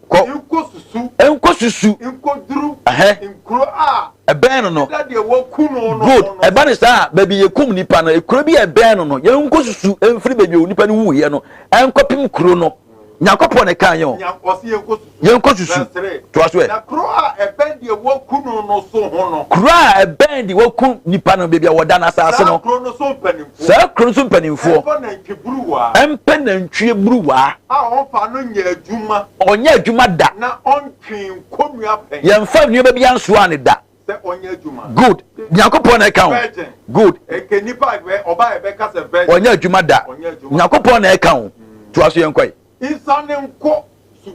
kɔ. Nkɔsusu. Nkɔsusu. Nkɔduru. Ɛhɛn. Nkuro a. Ɛbɛn no no. Ɛda deɛ wɔaku no no Good. ho no. Ɛba no saa a, baabi yɛkum nipa no, kuro bi a ɛbɛn no no, yɛnkɔsusu mfiri baabi a onipa no wuiɛ no nkɔpem kuro no. Nyankopɔn na ɛkaa yɛn o. Ɔse yɛnkɔ susu. Yɛnkɔ susu. Verse 3. Toa so ɛ. Na kuro a ɛbɛn deɛ wɔaku no no so ho no. Kuro a ɛbɛn deɛ wɔaku nipa no, baabi a wɔda no asaase Saa no. kuro no so mpanimfoɔ. Saa kuro no so mpanimfoɔ. Ɛmfa nantwi buruwaa. Ɛmpɛ nantwie buruwaa. A ɔmfa no nyɛ adwuma. Ɔnyɛ adwuma da. Na ɔntwee nkonnua pɛn. Yɛmfa nneɛma biara nsoaa no da. Sɛ ɔnyɛ adwuma. Good. Nyankopɔn na ɛka o. Virgin. Good. Nka nipa bɛ ɔba yɛ bɛka sɛ virgin. Ɔnyɛ adwuma da. Ɔnyɛ adwuma. Nyankopɔn na ɛka o. Toa so yɛn kɔe. Nsane nkɔ su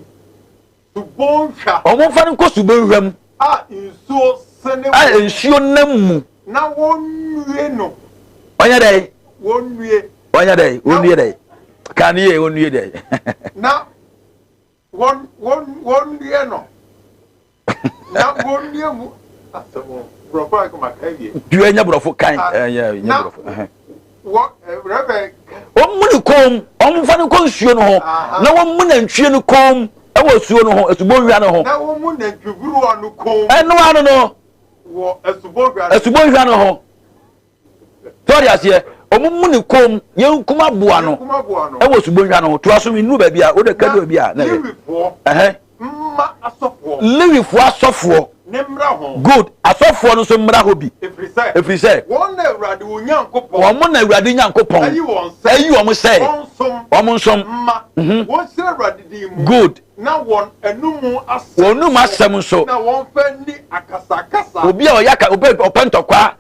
subonhwa. Wɔn mfa no nkɔ subonhwa mu. A nsuo Ɛresene A nsuo nam mu. Na wɔnnue no. Ɔnyɛ dɛn? Wɔnnue. Ɔnyɛ dɛn? Wɔnnue dɛn? Ka ne yie, wɔnnue dɛn? Na wɔn wɔn wɔnnue no. Na wɔnnue mu. Asɛm o, borɔfo a kama ka wie. Dua nyɛ borɔfo kan, ɛnyɛ nyɛ borɔfo. Wɔ rɛbɛ. Wɔmmu ne kɔn mu, wɔmfa no nkɔ nsuo no ho, na wɔmmu nantwie no kɔn mu wɔ asuo no ho, asubonhwa no ho. Na wɔmmu nantwiburuwa no kɔn mu. Ɛno ano no. Wɔ asubonhwa no. Asubonhwa no ho. Sɛ ɔde aseɛ, wɔmmu ne kɔn mu, yɛnkum aboa no wɔ asubonhwa no ho. Toa so, nnuru baabi a, wode ka duru baabi a. Na Lewifoɔ mma asɔfoɔ. Lewifoɔ asɔfoɔ. Ne mmra ho. Good. Asɔfoɔ no nso mmra hɔ bi. Ɛfiri sɛ. Ɛfiri sɛ. Wɔn na Awurade wo Nyankopɔn. Wɔn na Awurade Nyankopɔn. Ayi wɔn sɛ. Ayi wɔn sɛ. Wɔnsom. Wɔn nsom. Mma. Wɔnhyira Awurade din mu. Good. Na wɔn anomu asɛm. Wɔn anomu asɛm nso. Na wɔmfa nni akasakasa. Obi a ɔyɛ aka obi a ɔpɛ ntɔkwa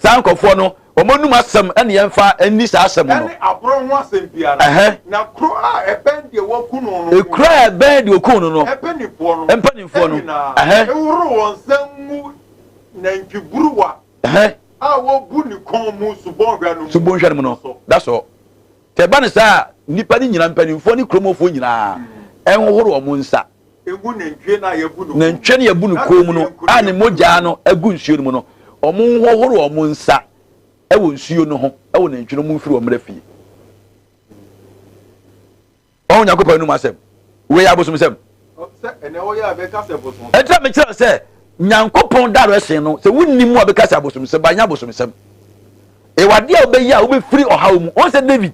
saa nkurɔfoɔ no wɔn anum asɛm ɛna yɛmfa nni saa asɛm no. Ɛne aborɔ ho asɛm biara. Na kuro a ɛbɛn deɛ wɔaku no no. Ekuro a ɛbɛn deɛ wɔku no no. Mpanimfoɔ no. Mpanimfoɔ no. Nyinaa. Nhoro wɔn nsa ngu nantwiburuwa. A wɔbu ne kɔn mu subɔnhwa no mu. Subɔnhwa no mu no. That's all. Sɛ ɛba no saa a, nnipa no nyinaa, mpanimfoɔ ne kuromfoɔ nyinaa, nhohoro wɔn nsa. Ngu nantwie no a yɛabu no kɔn mu. Nantwie no yɛabu no kɔn mu no a ne mogya no agu nsuo no mu no, wɔnhohoro wɔn nsa wɔ nsuo no ho wɔ nantwie no mu mfiri wɔn mmra fie. Wɔn Onyankopɔn anum asɛm. Wei yɛ abosomsɛm. Ɛnti na mekyerɛ sɛ Nyankopɔn direction no sɛ wonni mu a bɛka sɛ abosomsɛm ba nyɛ abosomsɛm. Ɛwɔ adeɛ a wobɛyɛ a wobɛfiri ɔhaw mu. Wɔn sɛ David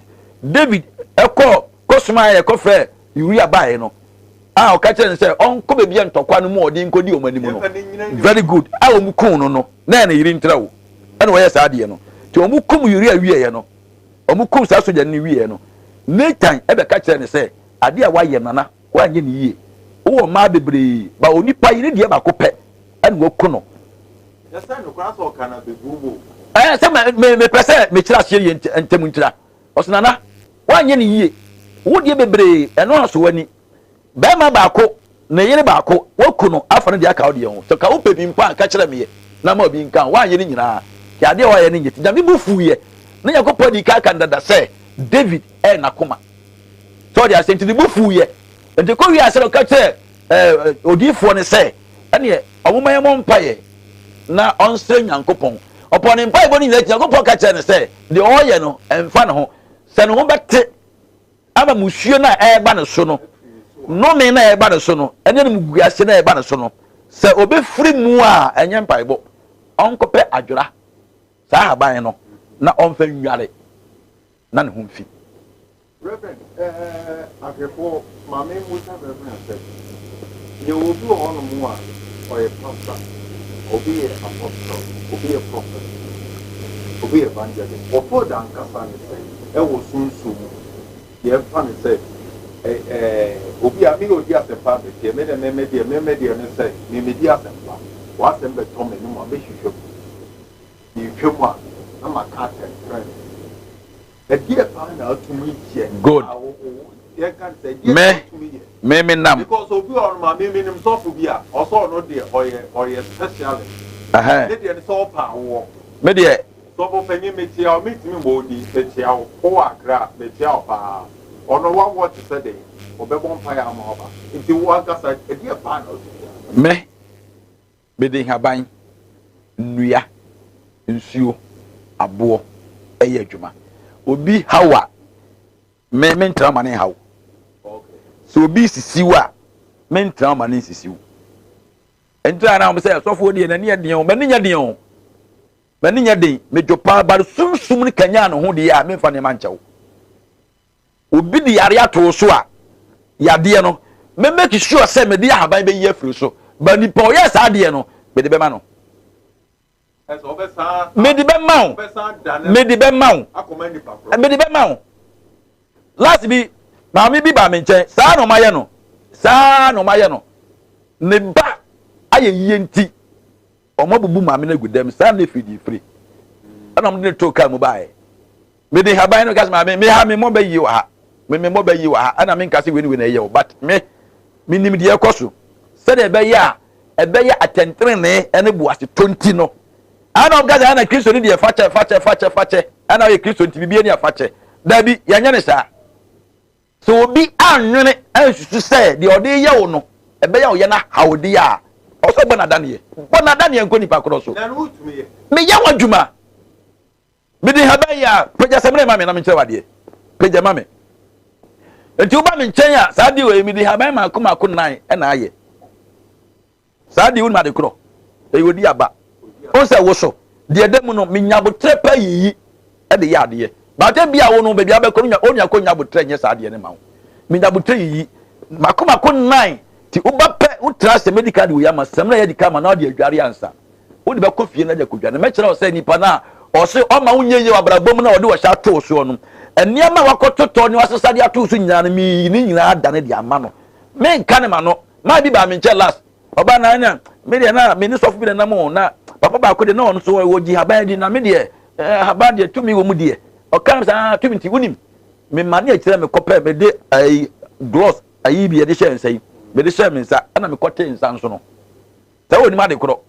David ɛkɔ kɔsoma yɛ kɔfrɛ Uria baeɛ no a ɔka kyerɛ no sɛ ɔnkɔ baabi a ntɔkwa no mu ɔde nkɔdi wɔn anim no. Very good. A wɔn kum no no na ɛne yere ntira o. Ɛna wɔyɛ saa adeɛ no. Nti wɔn kum Uria wieɛ no wɔkum saa sogyani no wieeɛ no, Natan bɛka kyerɛɛ no sɛ, Adeɛ a woayɛ no, nana, woanyɛ no yie. Wowɔ mmaa bebree, but onipa yi ne deɛ baako pɛ na woaku no. Ɛɛ sɛ me mepɛ sɛ mekyerɛ aseɛ yie ntɛm ntira. Ɔsɛ nana, woanyɛ no yie. Wo deɛ bebree, ɛno asɔ w'ani. Barima baako, ne yere baako, woaku no afa no deɛ aka wo deɛ ho. Sɛ ka wopɛ bi mpo a, ka kyerɛ meɛ na ma obi nka ho. Woanyɛ ne nyinaa. Nti adeɛ a woayɛ no nyɛ. Nti Nyame bo fuiɛ. Na Nyankopɔn dii kan aka no dada sɛ David ɛyɛ n'akoma. Sɛ ɔde aseɛ nti ne bo fuiɛ. Nti kɔ wie ase no ɔka kyerɛ ɛɛ odiyifoɔ no sɛ ɛneɛ ɔmoma yɛmmɔ mpaeɛ na ɔnsrɛ Nyankopɔn. Ɔpɔɔ ne mpaebɔ no nyinaa akyi Nyankopɔn ka kyerɛ no sɛ deɛ ɔreyɛ no ɛmfa ne ho. Sɛ ne ho bɛte ama mmusuo no a ɛreba ne so no, nnome no a ɛreba ne so no, ɛne animguase no a ɛreba ne so no, sɛ ɔbɛfiri mu a, ɛnyɛ mpaebɔ. Ɔnkɔpɛ adwera, saa ahaban no, na ɔmfa nnware na ne ho mfi. Reverend, eh, ahwɛfoɔ, ma me mmusa Reverend asɛm. Yɛwɔ obi wɔ hɔnom a ɔyɛ pastor, obi yɛ apostle, obi yɛ prophet, obi yɛ evangelist. Wɔfɔɔ da ankasa ne sɛn ɛwɔ sunsum mu? Yɛmfa no sɛ ɛ ɛ obi a meyɛ odi asɛmpa a meteɛ, me deɛ me me deɛ me me deɛ ne sɛ me medi asɛmpa. W'asɛm bɛtɔ m'anim a mɛhwehwɛ mu. Mehwehwɛ mu a na maka atɛntrenee. Ɛdeɛ paa na atumi yɛ. Good. A wo wo yɛnka no sɛ ɛdeɛ Me na atumi yɛ. me me nam. Because obi wɔ hɔ nom a me menim sɔfo bi a ɔsɛ ɔno deɛ ɔyɛ ɔyɛ specialist. Ɛhɛn. Ne deɛ ne sɛ ɔpɛ awoɔ. Me deɛ. Sɔfo panyin mekyia wo mentumi mmɔ wo din mekyia wo wowɔ Accra mekyia wo paa ɔno wawoɔ te sɛ dɛn ɔbɛbɔ mpaeɛ ama wo aba nti wo ankasa ɛdeɛ paa na wotumi yɛ. Me Mede nhaban, nnua, nsuo, aboɔ yɛ adwuma. Obi haw a, me mentena ma ne nhaw. Sɛ obi sisi wo a, mentena ma ne nsisi wo. Nti na wɔn sɛ sɔfoɔ deɛ n'ani yɛ den o, m'ani nyɛ den o. M'ani nyɛ den, medwo paa, but sunsum no kanyan ne ho deɛ a, memfa nneɛma nkyɛ wo. Obi de yare ato wo so a, yadeɛ no, me make sure sɛ mede ahaban bɛyi afiri so. But nipa ɔyɛɛ saa adeɛ no, mede bɛma no. Mede bɛma wo. Mede bɛma wo. Mede bɛma wo. Last bi, maame bi baa me nkyɛn, saa na ɔmayɛ no. Saa na ɔmayɛ no. Ne ba ayɛ yie nti, wɔabubu maame no agu dɛm. Saa na efiri de efiri. Ɛna wɔde no too kaa mu baeɛ. Mede nhaban no ka sɛ maame me ha me mmɔ bɛ yie wɔ ha me me mmɔ bɛ yie wɔ ha ɛna me nka sɛ wei ne wei na ɛyɛ o but me me nim deɛ ɛkɔ so sɛdeɛ ɛbɛyɛ a ɛbɛyɛ atɛntrenee ne boasetɔ nti no. Ana ɔka sɛ ana Kristo ne deɛ fakyɛ fakyɛ fakyɛ fakyɛ ana ɔyɛ Kristo nti biribi ani afakyɛ. Dabi, yɛnyɛ ne saa. Sɛ obi annwene ansusu sɛ deɛ ɔde reyɛ wo no ɛbɛyɛ a ɔyɛ no ahaw deɛ a, ɔwɔ sɛ ɔbɔ no adaneɛ. Bɔ no adaneɛ nkɔ nipa korɔ so. Meyɛ ho adwuma. Mede nhaban yi a, pagya samina ma me na menkyerɛ wo adeɛ. Pagya ma me. Nti woba me nkyɛn a, saa adeɛ wei mede nhaban mako mako nnan ɛna ayɛ. Saa deɛ wonim ade korɔ. Ɛyɛ odi aba. Wohu sɛ wo so, deɛ ɛda mu no, menya aboterɛ pa yiyi de yɛ adeɛ. But ebia wo no, baabi a wobɛkɔ no, onua kɔ nya aboterɛ nyɛ saa adeɛ no ma wo. Menya aboterɛ yiyi. Mako mako nnan, ti woba pɛ, wotra ase mɛdi kan de wei ama, samina yɛ adi kan ama na wode adware ansa. Wode bɛkɔ fie na de akɔdware. Na mɛkyerɛ wo sɛ nipa no a ɔse ɔma wo nyɛ yie wɔ abrabɔ mu na ɔde ɔhyɛ ato wo soɔ no, nneɛma a wakɔtotɔ ne wasesa de ato wo so nyinaa no, meyi ne nyinaa adane de ama no. Menka ne ma no. Maa bi baa me nkyɛn last. Ɔbaa na na me deɛ na me ne sɔfo bi na nam o na papa baako deɛ na ɔno nso wɔgye haban di na me deɛ ɛɛ haban deɛ tumi wɔ mu deɛ. Ɔka no saa tumi nti wonim me ma ne akyerɛ me kɔpɛ me de ɛyi gloves ayi bi yɛde hyɛ nsa yi me de hyɛ me nsa ɛna me kɔte nsa nso no. Sɛ wɔnim ade korɔ.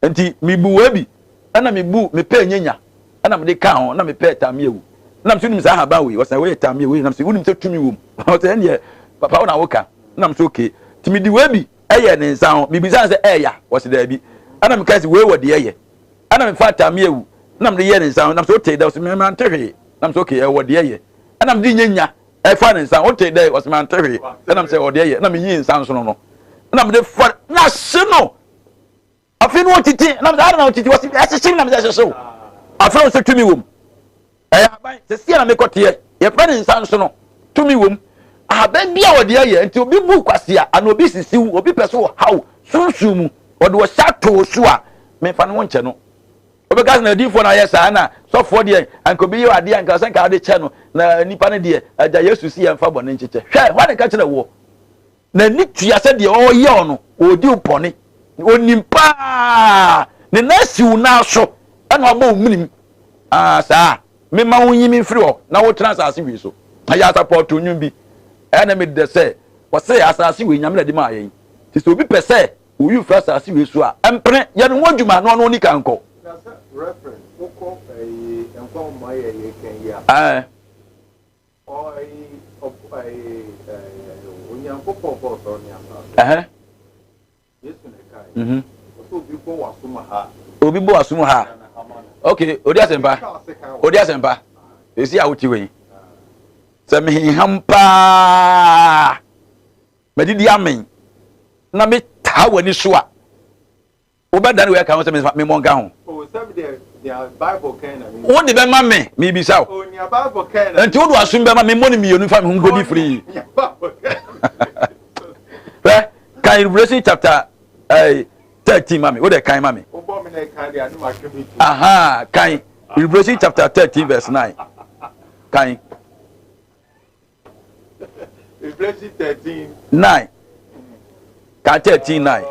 Nti mebu wei bi, ɛna mebu mepɛɛ nyanya, ɛna mede kaa ho, ɛna mepɛɛ tameawu. Ɛna mese wonim saa ahaban wei? Ɔsɛ wei yɛ tamia wei. Ɛna mese wonim sɛ tumi wom? Ɔsɛ ɛndeɛ papa wo na woka. Ɛna mese okay. Nti mede wei bi ɛyɛ ne nsa ho. Mebisa no sɛ ɛɛya? Ɔse daabi. Ɛna meka sɛ wei wɔ deɛ ɛyɛ. Ɛna mefaa tameawu, ɛna mede yɛɛ ne nsa ho. Ɛna mese wotee dɛ? Ɔse me mante hwee. Ɛna mese okay ɛwɔ deɛ ɛyɛ. Ɛna mede nyanya ɛfaa ne nsa ho. Wotee dɛ? Ɔse mante hwee. Ɛna mese ɛwɔ deɛ ɛyɛ. Ɛna meyii nsa nsono no. Ɛna mede fa na hye no. Afei na ɔtete nam sɛ ada na ɔtete wɔsi ɛhyehye nam sɛ ɛhyehye o. Afei nso tumi wom. Ɛyɛ aban sɛ sie na mekɔ teɛ yɛfrɛ ne nsa nso no tumi wom. Ahaban bi a wɔde ayɛ nti obi bu kwasea ana obi sisiw obi pɛ so ɔhaw sunsun mu ɔde ɔhyɛ ato so a memfa ne ho nkyɛ no. Wobɛka sɛ na adiifoɔ na ayɛ saa na sɔfoɔ deɛ anka obi yɛ adeɛ anka sɛ nka ade kyɛ no na nipa no deɛ agya Yesu si yɛmfa bɔne nkyekyɛ. Hwɛ hɔ ne ka kyerɛ woɔ. N'ani tua sɛ deɛ ɔreyɛ wo no, ɔredi wo bɔne. Ɔnim paa. Ne nan si wo nan so, ɛna wabɔ wo menem. Ah, saa. Mema wo nyi me mfiri hɔ na wotena asase wei so. Ɛyɛ asapɔɔto nnwom bi. Ɛyɛ na medɛ sɛ wɔsɛ asase wei Nyame na de maa yɛn. Nti sɛ obi pɛ sɛ oyi firi asase wei so a, ɛmpene, yɛ ne ho adwuma na ɔno ɔni kan nkɔ. Na sɛ Reverend, wokɔ ɛyi nkwa nwoma yɛ yɛ kan yi a. Ɛɛ. Obi bɔ w'asom ha. Ok, odi asɛmpa. Odi asɛmpa. Esi a wote wei. Sɛ meheham paa, madidi amen, na metaa w'ani so a, Wobɛdane wei aka ho sɛ memmɔ nka ho? Wode bɛma me, mebisa wo. Nti wode w'asom bɛma me mmɔ no mmienu mfa me ho nkɔdi firi. Hwɛ, kan Revelation chapter 13 ma me. Wode kan ma me. Aha, kan Revelation chapter 13 verse 9. Kan. Revelation 13. 9. Ka 13 9.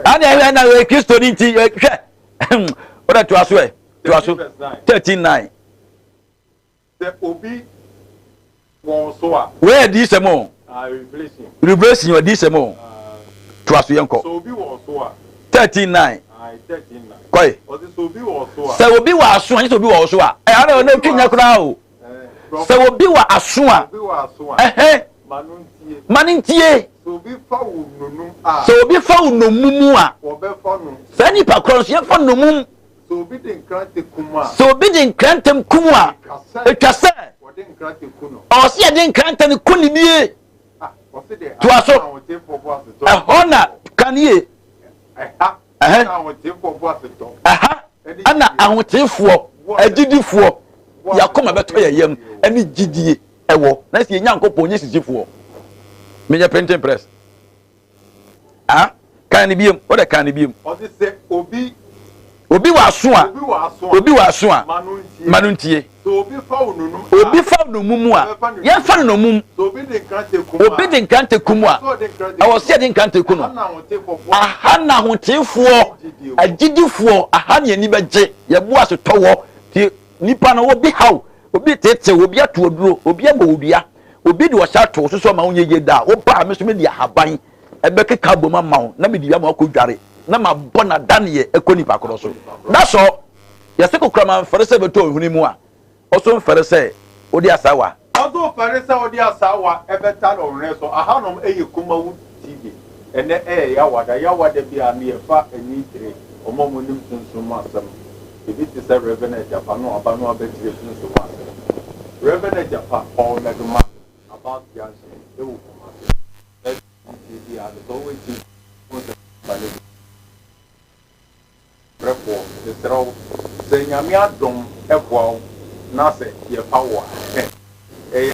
Ana ɛhwɛ na wɔ Kristo ni nti hwɛ. Wọ́n to aso ɛ to aso 13 9. Sɛ obi wɔn so a. Wọ́n yɛ diisɛm o. Revelation. Revelation yɛ diisɛm o. To aso yɛn kɔ. Sɛ obi wɔ so a. 13 9. 13 9. Kɔe. Ɔsi sɛ obi wɔ so a. Sɛ obi wɔ aso a, nyɛ sɛ obi wɔ so a. Ɛ ana ɔna otwi nyɛ koraa o. Sɛ obi wɔ aso a, ɛhɛn, ma no ntie. Sɛ obi fa wo nnommum a, sɛ obi fa wo nnommum a, saa nipa korɔ nso yɛmfa nnommum. Sɛ obi de nkrante kum a, sɛ obi de nkrante kum a, etwa sɛ ɔwɔ sɛ yɛde nkrante no ku ne bie. Toa so. Ɛhɔ na kan yie. Ɛha na ahoteefoɔ boasetɔ. Ɛha na ahoteefoɔ, agyidifoɔ, yɛn akoma bɛtɔ yɛn yam ne gyidie ɛwɔ. Na sɛ yɛn Nyankopɔn nyɛ sisifoɔ. Menyɛ printing press. Ah, kan ne biem, wode kan ne biem. Ɔse sɛ obi. Obi wɔ aso a. Obi wɔ aso a. Obi wɔ aso a. Ma no ntie. Ma no ntie. Sɛ obi fa wo nnommum a. Obi fa wo nnommum a. Yɛmfa no nnommum. Sɛ obi de nkrante kum a. Obi de nkrante kum a. Ɛwɔ sɛ yɛde nkrante ku no. Aha na ahotefoɔ, agyidifoɔ, aha na yɛn ani bɛgye, yɛn bo ase tɔ wɔ. Ti nipa no obi haw, obi tetew, obi ato aduro, obi abɔ wo dua, obi de ɔhyɛ ato wo so sɛ ɔma wo nyɛ yie da a, woba a me nso mede ahaban. ɛbɛkeka abom ama wo na mede bi ama wakɔdware na mabɔ n'adaneɛ ɛkɔ nipa korɔ so. That's all. Yɛsɛ kokorama mfɛre sɛ bɛtɔ ohuni mu a, ɔso mfɛre sɛ wode asaawa. Ɔso mfɛre sɛ wode asaawa ɛbɛtare ɔhwene so. Ahanom ɛyɛ Kumawu TV. Ɛnɛ ɛyɛ Yawada. Yawada biara no yɛfa ani kyerɛ wɔn a wɔnim sunsum mu asɛm. Ebi te sɛ Rev. Agyapa na waba na wabɛkyerɛ sunsum mu asɛm. Rev. Agyapa, ɔwɔ Mɛdoma, About Junction, ɛwɔ Kumasi. Baabi a wotie biara no, sɛ wowɔ akyiri a, wohu sɛ ba no bi. Brɛfoɔ, mesrɛ wo, sɛ Nyame adom boa wo na sɛ yɛfa wo a, ɛyɛ.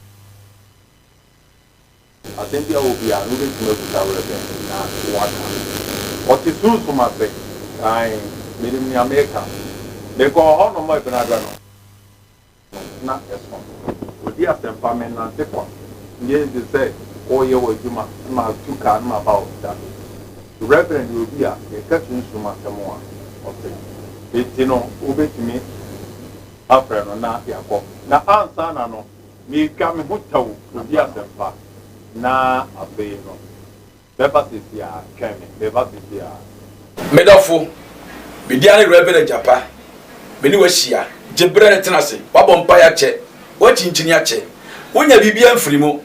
Asɛm bi a ɔwɔ biara no wobɛtumi abusa Rev. Na waka. Ɔte sunsum ase. Aane, menim nea mereka. Mekɔɔ hɔ nom Ɛbenada no, na ɛso. Ɔdi asɛmpa, mennante kwa. Nyɛ easy sɛ woreyɛ w'adwuma na matu kaa na maba hɔ. Dabi. Rev. Yɛ obi a yɛka sunsum asɛm a, ɔte. Enti no, wobɛtumi afrɛ no na yɛakɔ. Na ansa na no, Meretwa me ho tɛw kodi asɛmpa, na afei no, mɛba seesei ara. Twɛn me, mereba seesei ara. Me dɔfo, me din ane Rev. Agyapa. Me ne wo ahyia. Gye berɛ tena ase. Woabɔ mpaeɛ akyɛ. Woakyinkyini akyɛ. Wonnya biribiara mfiri mu.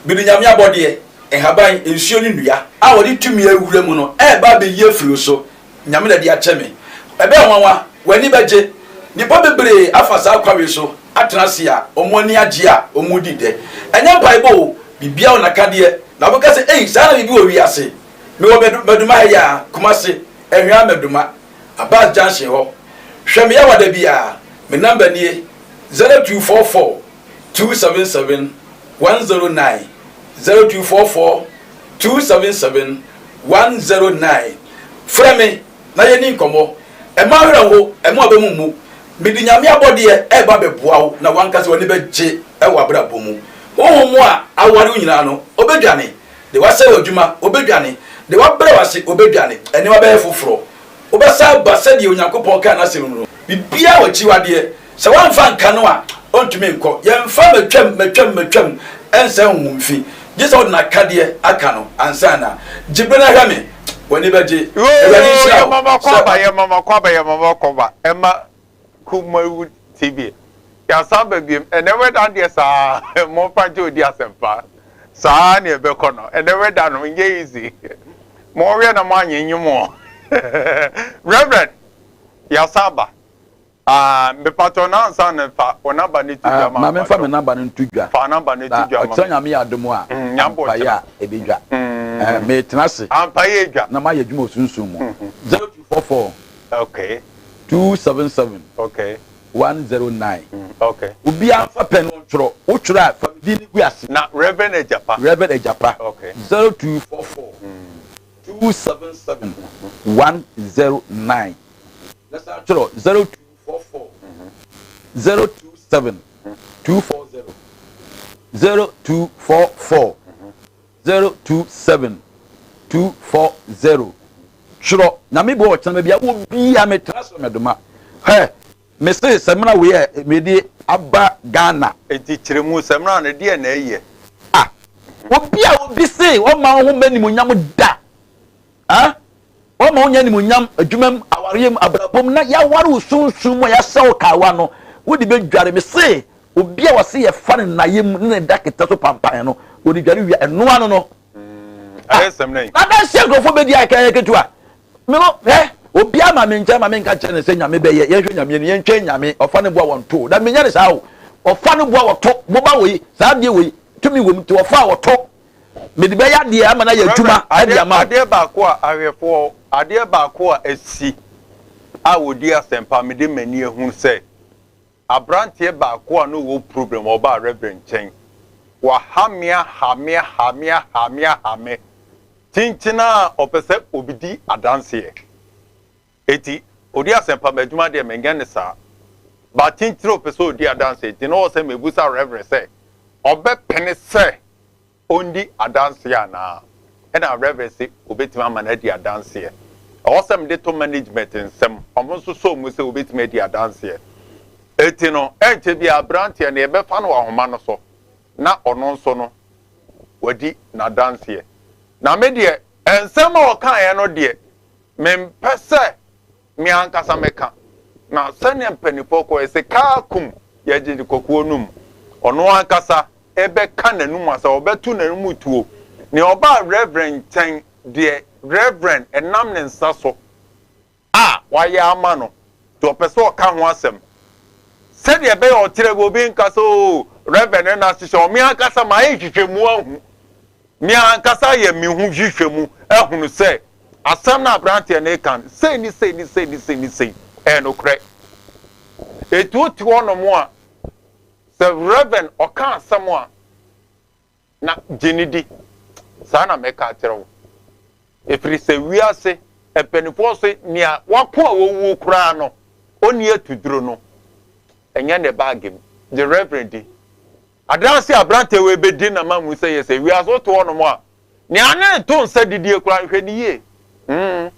Mede Nyame abɔdeɛ, nhaban, nsuo ne nnua, a wɔde tumi awura mu no reba abɛyi afiri wo so. Nyame na ɛde akyɛ me. Ɛbɛyɛ nwanwa, w'ani bɛgye. Nnipa bebree afa saa kwan wei so atena ase a wɔn ani agye a wɔredi dɛ. Ɛnyɛ mpaebɔ o, biribiara wɔ n'akadeɛ. Na wobɛka sɛ, Ei, saa na biribi wɔ wiase. Mewɔ Maduma ha yi ara, Kumasi, Ahwea Maduma, Abbas Junction hɔ. Hwɛ me yawa da biara. Me number nie, 0244 277 109, 0244 277 109. Frɛ me na yɛnni nkɔmmɔ. Mma wo werɛ nho, mma w'aba mu mmu. Mede Nyame abɔdeɛ reba abɛboa wo na w'ankasa w'ani bɛgye wɔ w'abrabɔ mu. Honhom a aware wo nyinaa no, ɔbɛdwane. Deɛ wasɛe w'adwuma, ɔbɛdwane. Deɛ wabrɛ wo ase, ɔbɛdwane. Nneɛma bɛyɛ foforɔ. Wobɛsan aba sɛdeɛ Onyankopɔn kaa n'asɛm mu no. Biribiara wɔ akyiwadeɛ. Sɛ woamfa anka no a, ɔntumi nkɔ. Yɛmfa matwam, matwam, matwam nsɛe honhom fi. Gye sɛ wode n'akadeɛ aka no ansa na. Gye bere na hwɛ me. W'ani bɛgye. Awurade Yoo nhyira yɛ wo mama sɛ kwaba yɛ mama kwaba yɛ mama kwaba ɛma kumawu tv yasan ba biem ɛnɛ wɛda deɛ saa momfa nkyɛ odi asɛmpa saa ne ɛbɛkɔ no ɛnɛ wɛda no nyɛ easy monhwɛ na moanyenye mo reverend yasan ba Ah mepatwɔ na ansa no fa wo number no to dwa ma Ma memfa me mpatwɔ. number no nto dwa. Fa number no to Na dwa ma ɔkyena me. Nyame yɛ adom a, Mm, Nyame bɔ ampaeɛ ɔkyena. a ɛbɛdwa. Eh, Mm. metena ase Ampaeɛ adwa. na mayɛ adwuma wɔ sunsum mu. 0244 277 109. Okay. Obiara mfa pɛn no ntwerɛ. Wotwerɛ a, fa me din no gu ase. Na Reverend Agyapa. Reverend Agyapa. 0244 277 109. Na san twerɛ 0244 027 240 0244 027 240 twerɛ Nyame bɔ ɔkyena baabi a wɔ bia metra so medoma hɛ mese samina wei a mede aba Ghana. Enti kyerɛ mu samina no deɛ na ɛyɛ. Ah obi a obi se ɔma wo ho mma animuonyam da ah Wɔma wonya animuonyam adwuma mu, awareɛ mu, abrabɔ mu, na yɛaware wo sunsum mu a yɛahyɛ wo kawa no, wode bɛdware. Mese, obi a wɔse yɛfa no nnaeɛ mu ne ne da keta so pampan no, wɔde dware wie a, ɛno ano no. Ah, na adanseɛ nkurɔfoɔ bɛdi a ɛyɛ ketewa. Me no, hɛ, obi ama me nkyɛn ma menka kyerɛ no sɛ Nyame bɛyɛ, yɛnhwɛ Nyame ani, yɛntwɛn Nyame, ɔfa ne boa wɔnto. Da menyɛ ne saa o, ɔfa ne boa wɔto, boba wei, saa adeɛ wei, tumi wɔ mu nti ɔfa a wɔto. Mede bɛyɛ adeɛ ama no ayɛ adwuma de ama wo. Adeɛ baako a ahwɛfoɔ, adeɛ baako a asi a wɔdi asɛmpa mede m'ani ahunu sɛ aberanteɛ baako a na ɔwɔ problem ɔbaa Reverend nkyɛn waha me aha me aha me aha me aha me kyinkyin a ɔpɛ sɛ obi di adanseɛ eti odi asɛmpa m'adwuma deɛ menyɛ ne saa ba kyinkyin ɔpɛ sɛ odi adanseɛ nti na ɔwɔ sɛ mebusa Reverend sɛ ɔbɛpene sɛ ɔndi adanseɛ anaa? Ɛna Rev se ɔbɛtumi ama no adi adanseɛ. Ɛwɔ sɛ mede to management nsam, ɔmo nso sɔɔ mu sɛ ɔbɛtumi adi adanseɛ. Enti no, ɛnkyɛ biara aberanteɛ no yɛbɛfa no wɔ ahoma no so na ɔno nso no wadi n'adanseɛ. Na me deɛ. Nsɛm a ɔkaeɛ no deɛ, mempɛ sɛ me ankasa meka, na sɛdeɛ mpanimfoɔ kɔɛ sɛ kaa kum yɛgye kɔkoɔ no mu, ɔno ankasa bɛka n'anum asɛm, ɔbɛto n'anum tuo. Nea ɔbaa Reverend nkyɛn deɛ, Reverend ɛnam ne nsa so a wayɛ ama no, nti ɔpɛ sɛ ɔka ho asɛm. Sɛdeɛ ɛbɛyɛ ɔkyerɛ bi obi nka sɛ oo Reverend no na ahyehyɛ ɔme ankasa mayɛ nhwehwɛmu ahu. Me ankasa ayɛ me ho nhwehwɛmu ahunu sɛ asɛm no a aberanteɛ no reka no sei ne sei ne sei ne sei ne sei ɛyɛ nokorɛ. Enti wote hɔnom a sɛ Reverend ɔka asɛm a na gye no di. Saa na mɛka akyerɛ wo. Ɛfiri sɛ wiase mpanimfoɔ se nea wako a wawuo koraa no, ɔnni atuduro no, ɛnyɛ ne baage mu. Gye Reverend di. Adanse a aberanteɛ wei bɛdi na ma mu sɛ yɛ sɛ wiase wote hɔnom a, nea ne to nsa didie koraa hwɛ ne yie. Mm.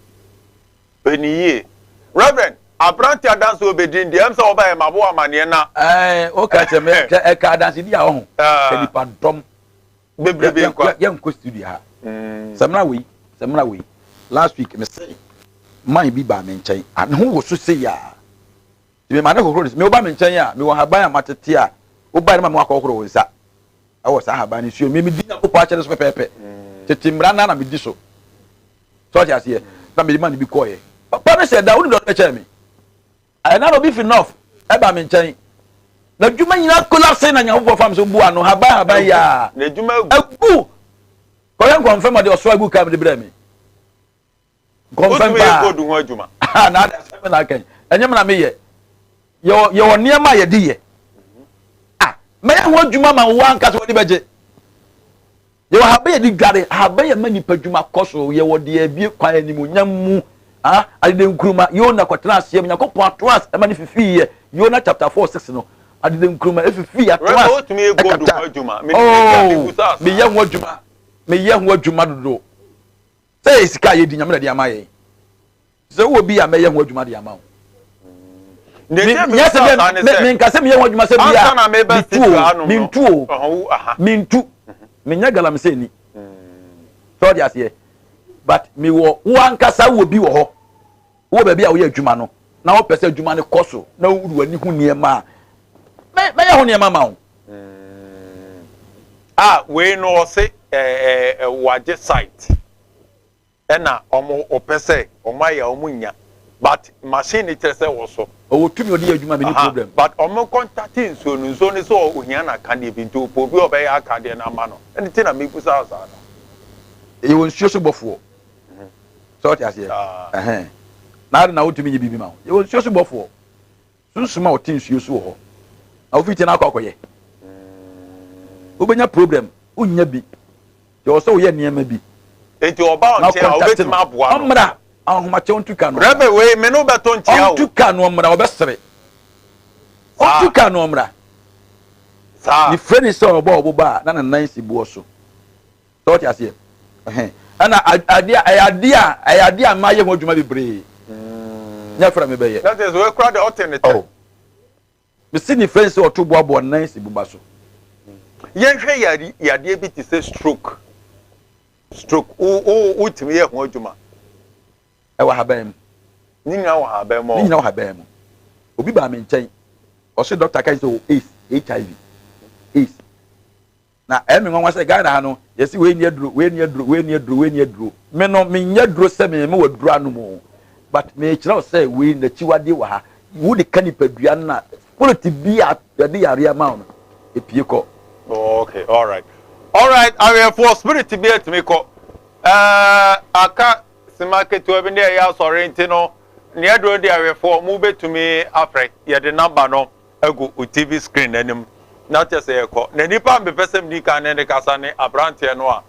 Hwɛ ne yie. Reverend, aberanteɛ adanse a ɔbɛdi no deɛ, ɛm sɛ wɔbaeɛ mabɔ wo amaneɛ na. Ɛɛ, woka kyerɛ me, ɛka adansedi a ɔho, sɛ nipa dɔm. Bebrebe kwa. Yɛnkɔ studio ha. Samina wei, samina wei. Last week, me se, man bi baa me nkyɛn, ne ho woso sei a. Nti mema no hohoro ne nsa. Me woba me nkyɛn a, mewɔ ahaban a matete a, wobae no ma me wakɔhohoro wo nsa ɛwɔ saa ahaban no nsuo. Me medi Nyankopɔn akyɛde so pɛpɛɛpɛ. Tete mmara no ara na medi so. So ɔte aseɛ? Na mede ma no bi kɔɔeɛ. Papa no hyɛ da, wonim deɛ ɔde bɛkyɛɛ me? Ɛna na obi fi North ɛba me nkyɛn. N'adwuma nyinaa collapse na Nyankopɔn fam so bu ano haban haban yi a. N'adwuma agu. Agu. Kɔyɛ nkɔmfɛm ɔde ɔso agu kaa mu de brɛ me. Nkɔmfɛm paa. Wotumi yɛ gold ho adwuma. Na ade asɛm na aka yi. Ɛnyɛ me na meyɛ. Yɛwɔ yɛwɔ nneɛma a yɛde yɛ. Ah, mɛyɛ ho adwuma ma wo ankasa w'ani bɛgye. Yɛwɔ ahaban yɛde dware, ahaban yɛ ma nipa dwuma kɔ so, yɛwɔ deɛ ebie kwan animuonyam mu, ah, adede nkuruma, Yona kɔtena aseɛ mu, Nyankopɔn ato as ɛma ne fifii yɛ, Yona chapter 4 6 no, adede nkuruma efifii ato as ɛkata, oh, meyɛ ho adwuma, meyɛ ho adwuma dodo, sɛ yɛ sika a yɛdi, Nyame na de ama yɛn. Sɛ wowɔ bi a mɛyɛ ho adwuma de ama wo. Nyɛ sɛ bia menka sɛ meyɛ ho adwuma sɛ bia metu o, mentu o, mentu. Menyɛ galamsey ni. Sɛ ɔde aseɛ. But mewɔ wo ankasa wɔ bi wɔ hɔ. Wowɔ baabi a woyɛ adwuma no na wopɛ sɛ adwuma no kɔ so na wode w'ani hu nneɛma a mɛyɛ ho nneɛma ma wo. Ah, wei no ɔse ɛɛ wagye site. Ɛna ɔmo ɔpɛ sɛ ɔmo ayɛ a ɔmo nnya but machine no kyerɛ sɛ wɔ so. Ɔwɔ tumi ɔde yɛ adwuma menni problem. But ɔmo kɔntate nsuo no, nsuo no sɛ ɔhia no akadeɛ bi nti ɔpɛ obi a ɔbɛyɛ akadeɛ no ama no ɛno nti na mebusa wo saa no. Yɛwɔ nsuo so bɔfoɔ sɛ ɔte aseɛ ɛhɛn na ade na wotumi nyɛ biribi ma wo yɛwɔ nsuo so bɔfoɔ. Sunsum a ɔte nsuo so wɔ hɔ na wofi kyɛn akɔ akɔyɛ. Wobɛnya problem, wonnya bi. Nti ɛwɔ sɛ woyɛ nneɛma bi. Nti ɔba wo nkyɛn a wobɛtumi aboa no? Ɔmmra, ahomakyɛ ɔntu ka no ɔmmra. Rɛbɛ wei me ne wo bɛto nkyea o. Ɔntu ka no ɔmmra, ɔbɛsere. Ɔntu ka no ɔmmra. Saa. Ne fɛ ni sɛ ɔbɔ ɔboba a na ne nan si boɔ so. Sɛ ɔte aseɛ. Ɛna adeɛ ɛyɛ adeɛ a ɛyɛ adeɛ a mayɛ ho adwuma bebree. Nyɛ fɛrɛ mi bɛyɛ. Na kyerɛ sɛ wei kura deɛ ɔte ne tɛ. Oh. Mesi ne fɛn sɛ ɔto boaboa nan si boba so. Yɛnhwɛ yare yadeɛ bi te sɛ stroke. Stroke wo wo wotumi yɛ ho adwuma. Ɛwɔ ahaban mu. Ne nyinaa wɔ ahaban mu. Ne nyinaa wɔ ahaban mu. Obi baa me nkyɛn. Ɔse dɔkta ka sɛ ɔwɔ AIDS, HIV, AIDS. Na ɛyɛ me nwanwa sɛ Ghana ha no yɛse wei nni aduro, wei nni aduro, wei nni aduro, wei nni aduro. Me no menyɛ aduro sɛ me me wɔ aduro anom o, but mekyerɛ wo sɛ wei n'akyiwadeɛ wɔ ha. Wode ka nipadua no na spirit bi a yɛde yareɛ ama wo no epie kɔ. Okay, alright. Alright, awɛfoɔ spirit bi atumi kɔ. Ɛɛ aka sima ketewa bi ne ɛyɛ asɔre nti no, nea aduro de awɛfoɔ mo bɛtumi afrɛ yɛde number no agu wo TV screen anim na kyerɛ sɛ yɛkɔ. Na nipa a mepɛ sɛ medi kan ne no kasa ne aberanteɛ no a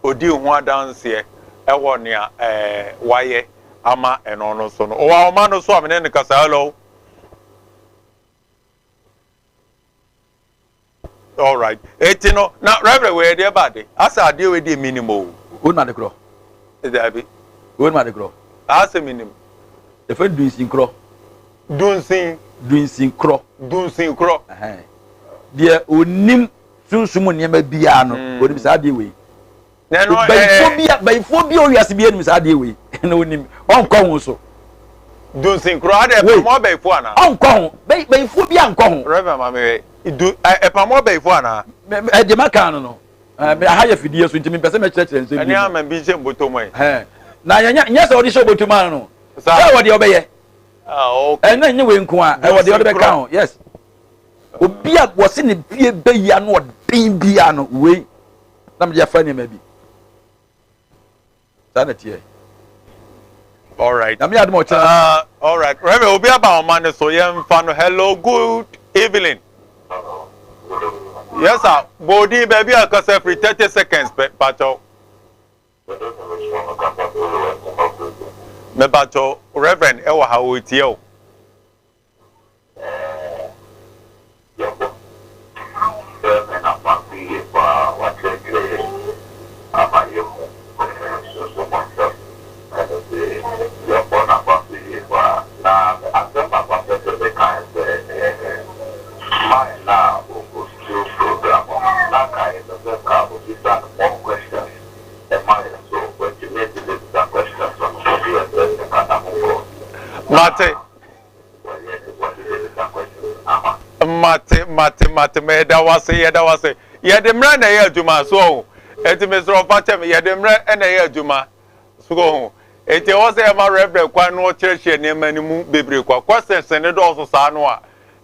ɔdii ho adanseɛ wɔ nea ɛɛ wayɛ ama ɛno no so no. Ɔwɔ ahoma no so a me ne no kasa. Hello. All right. Eti no, na Reverend wei ɛdeɛ ba ade. Asa adeɛ wei deɛ minim o. Wo nim ade korɔ? Dabi. Wo nim ade korɔ? Asa minim. Yɛfrɛ no dunsin korɔ. Dunsin. Dunsin korɔ. Dunsin korɔ. Deɛ onim sunsum nneɛma biara no, mm. onim saa adeɛ wei. Bayifoɔ bi a bayifoɔ bi a owiase bi anim saa adeɛ wei na onim ɔnkɔ ho so. Dunsin kuro adi ɛpamɔ abayifoɔ ana. Ɔnkɔ ho bayifoɔ bi ankɔ ho. Reverend maame wɛ du ɛpamɔ abayifoɔ ana. Ɛdeɛ ma kan no no aha yɛ fidie so nti mepɛ sɛ mɛkyerɛkyerɛ nsɛm bi mu. Ɛne ama bi nhyɛ mbɔtɔ mu ɛ. Na yɛnyɛ nyɛ sɛ ɔde hyɛ ɔbɔtɔ mu ano no. Sɛ ɛwɔ deɛ ɔbɛyɛ. Ɛna nyɛ wei nko a ɛwɔ deɛ ɔde bɛka ho yes. Obi a wɔsi ne fie bɛyi ano ɔden biara no wei na mede afa nneɛma bi. Saa na teɛ. All right. Nyame adom ɔkyena. All right. Reverend obi aba ɔma ne so yɛmfa no hello good evening. Yes sir. Bɔɔdin baabi a kasa firi 30 seconds pɛ pakyɛw. Mepakyɛw Reverend ɛwɔ ha ɔretie o. Yɛbɔ Reverend Akwasi yie paa, wakyerɛkyerɛ yɛn ama yɛhu sunsum mu nsɛm. Ɛno nti yɛbɔ no abaso yie paa. Na asɛm baako a mepɛ sɛ meka ne sɛ, man no a ɔhostu program no, na anka yɛpɛ sɛ nka ɔbisa no more questions ɛma yɛn so watumi abisabisa questions no nso deɛ ɛsɛ sɛ nka na monkɔ. Mate. Mate, mate, mate, ma yɛda wo ase, yɛda wo ase. Yɛde mmerɛ na ɛyɛ adwuma, so ɔho. Enti mesrɛ wo fa kyɛ me, yɛde mmerɛ na ɛyɛ adwuma, so ɔho. Enti ɛwɔ sɛ yɛma Reverend kwan na ɔkyerɛkyerɛ nneɛma no mu bebree kwa. Questions no dɔɔso saa no a,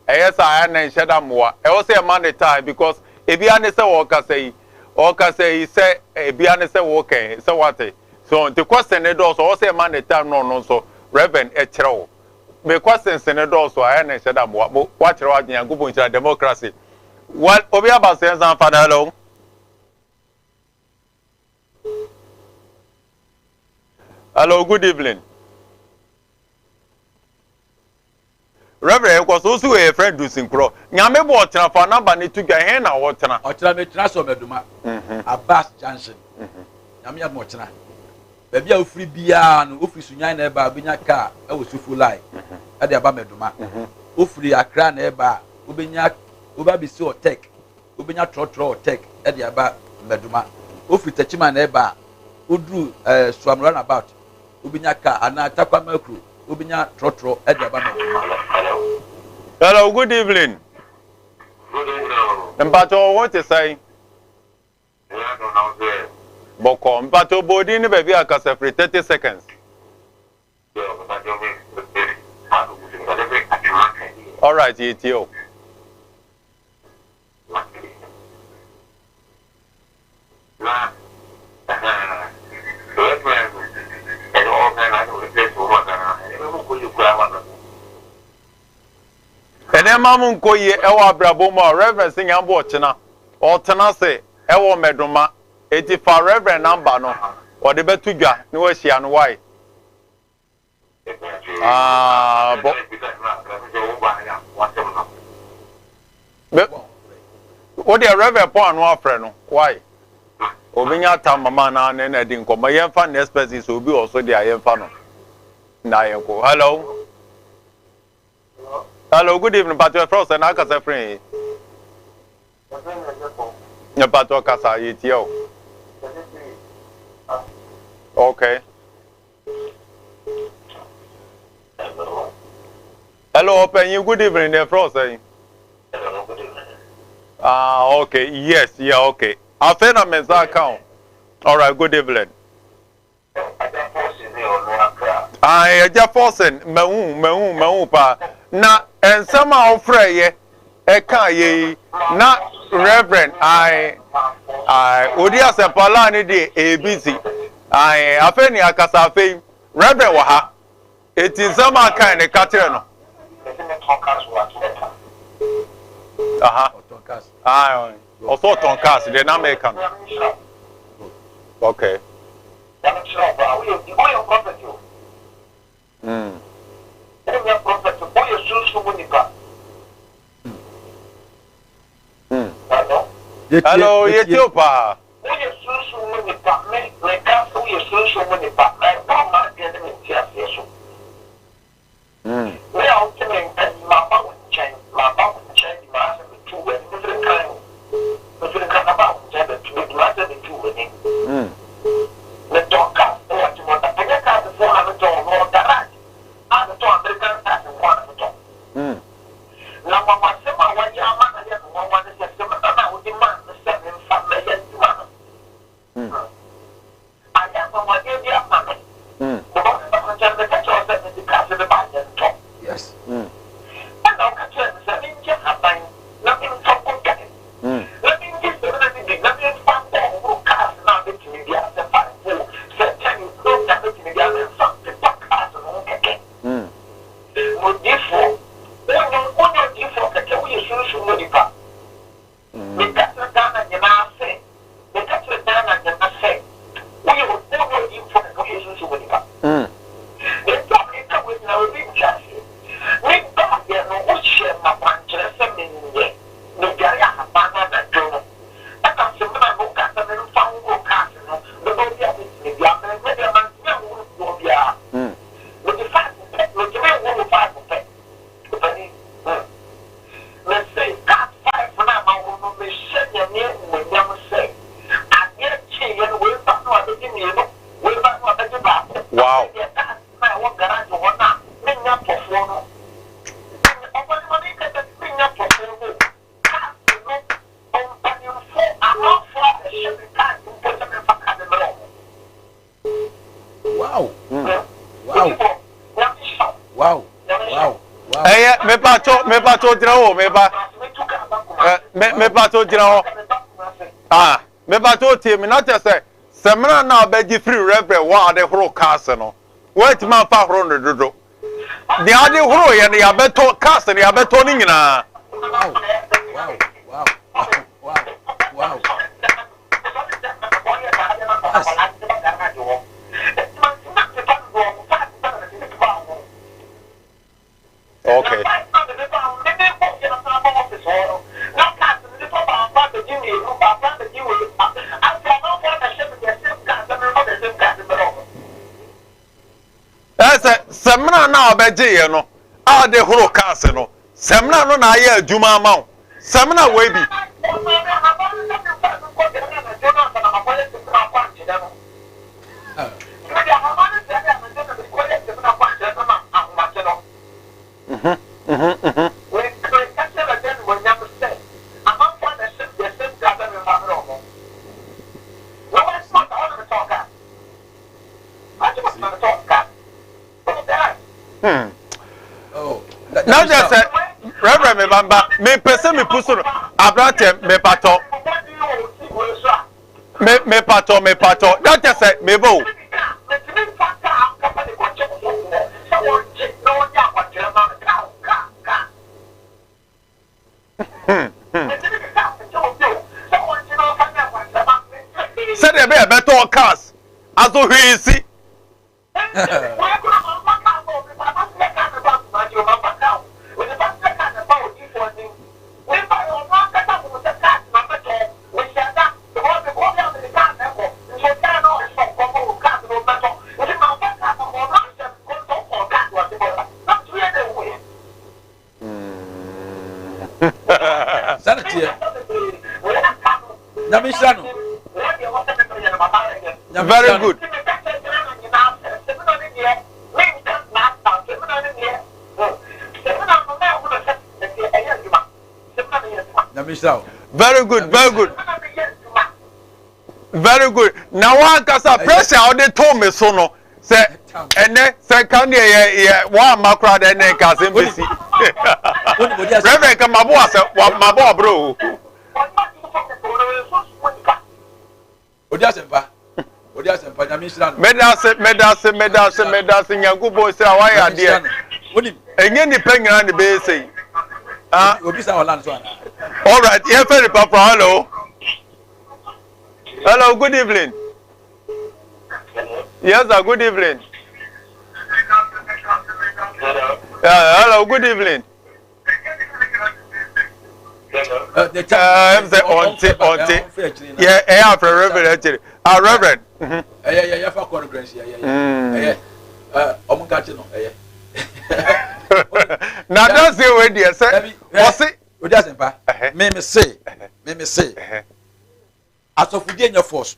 ɛyɛ saa a na ɛnhyɛ da mmoa. Ɛwɔ sɛ yɛma no time because ebia ne sɛ ɔrekasa yi, ɔrekasa yi sɛ ebia ne sɛ worekɛn, sɛ wate. So nti question no dɔɔso, ɛwɔ sɛ yɛma no time na ɔno nso Reverend kyerɛ wo. Me questions no dɔɔso a ɛyɛ na nhyɛ da mmoa mo wakyerɛ w'adwene Nyankopɔn nhyira democracy well obi aba so yɛn san fa no hello hello good evening Reverend yɛkɔ so wosi wɔ yɛ friend Dusinkorɔ Nyame bɔ ɔtena fa namba ne to dwa ɛhe na wɔtena. Ɔkyena metena Sɔmɛdoma Abbas junction Nyame adom ɔkyena. Baabi a wofiri biara no, wofiri Sunyani na ɛba a, wobɛnya kaa wɔ Sufo Line de aba Mɛdoma. Wofiri Accra na ɛba a, wobɛnya woba abɛsi wɔ Tech, wobɛnya trɔtrɔ wɔ Tech de aba Mɛdoma. Wofiri Techiman na ɛba a, woduru eh, Suam Runabout, wobɛnya kaa anaa Tarkwa Makro, wobɛnya trɔtrɔ de aba Mɛdoma. Hello, good evening. Good evening. Mpatsɔ wo ho te sɛn? Bɔkɔɔ. Mpakyɛw bɔ odin ne baabi a kasa firi, 30 seconds. Alright, yɛtie o. Nneɛma mu nkɔ yie ɛwɔ abrabɔ mu a Reverend se nyambo ɔkyena ɔtena ase ɛwɔ mmɛdoma eti fa Reverend number no ɔde bɛto dwa na wahyia no wai ah bɔ me wo deɛ Reverend pɔn ano afrɛ no wai obi nya tam mama na ne na di nkɔmmɔ yɛmfa next person sɛ obi wɔ so deɛ a yɛmfa no na yɛnkɔ hello. Hello, good evening. Pato ɛfrɛ wo sɛ na akasa firi he? Ne pato kasa yɛtie o. Okay. Hello, ɔpanyin, good evening. Ne ɛfrɛ wo sɛ? Ah, okay. Yes, yeah, okay. Afei na me nsa aka o. All right, good evening. Ae Agya Forson, mahu, mahu, mahu paa. Na nsɛm a wofrɛeɛ ɛkaa yɛ yi, na Reverend, ae, ae, odi asɛmpa line no deɛ ɛyɛ busy. Ae, afei ne akasa afei, Reverend wɔ ha. Eti nsɛm a kae no ka kyerɛ no. Aha, ae, ɔsɛ ɔtɔn cars deɛ na meka no. Okay. Nyame kyerɛ wo paa woyɛ woyɛ prophet o. Mm. Wonyɛ prophet woyɛ sunsum mu nipa. Mm. Hello. Hello, yɛtie wo paa. Woyɛ sunsum mu nipa me meka sɛ woyɛ sunsum mu nipa ɛboro m'adwene ne me nteaseɛ so. Me a wote me nka yi, maba wo nkyɛn, maba wo nkyɛn de m'asɛm bɛto w'anim. Mefiri Nkran o, mefiri Nkran na baa wo nkyɛn bɛto, mede m'asɛm bɛto w'anim. Mepatwo, mepatwo gyina hɔ, meba. Me mepatwo gyina hɔ. Ah, mepatwo tie me na kyɛ sɛ sɛmina na abɛgye firi reverend hɔ a ade horo cars no. Wɔatumi amfa horo no dodo. Nea ade horo yɛ no yɛabɛtɔ cars no yɛabɛtɔ no nyinaa. Wow, wow, wow, wow, wow. Yes. Okay. Ɛsɛ sɛmina no a ɔbɛgyeeɛ no a ɔde horo cars no, sɛmina no na ayɛ adwuma ama wo. Sɛmina wei bi. Mhm, mhm, mhm. Hmm. Na kyerɛ sɛ Reverend me ba mepɛ sɛ mepu so no aberanteɛ mepatɔ me mepatɔ mepatɔ na kyerɛ sɛ meba o. Sɛdeɛ ɛbɛyɛ ɛbɛtɔ cars aso hwee si. Saa na teɛ. Nyame nhyira no. Nyame Very nhyira no. good. Nyame nhyira wo. Very good, very good. Very good. Na wankasa pressure a ɔde to me so no sɛ ɛnɛ sɛ nka deɛ yɛ yɛ wɔamma koraa dɛ ɛnɛ nka asɛm bɛsi. Reverend ka mabo asɛ mabo abrɛ o. Odi asɛmpa. Odi asɛmpa. Nyame nhyira no. Meda ase, meda ase, meda ase, meda ase. Nyankopɔn sɛ wayɛ adeɛ. Ɛnyɛ nipa nyinaa na ɛbɛyɛ sei. Ah. Obi sa ɔlan so anaa? All right, yɛfɛ nipa fra. Hello. Hello, good evening. Yes, sir, good evening. Yeah, hello, good evening. Ɛm sɛ ɔnte ɔnte yɛ ɛyɛ afrɛ reverend akyire ah reverend. Ɛyɛ yɛ yɛfa kɔ no brɛnsi ɛyɛ ɛyɛ ɛyɛ ɔmo nka kye no ɛyɛ. Na dansi ewe deɛ sɛ ɔsi. Odi asɛmpa mímí se mímí se asɔfodie nyɛ force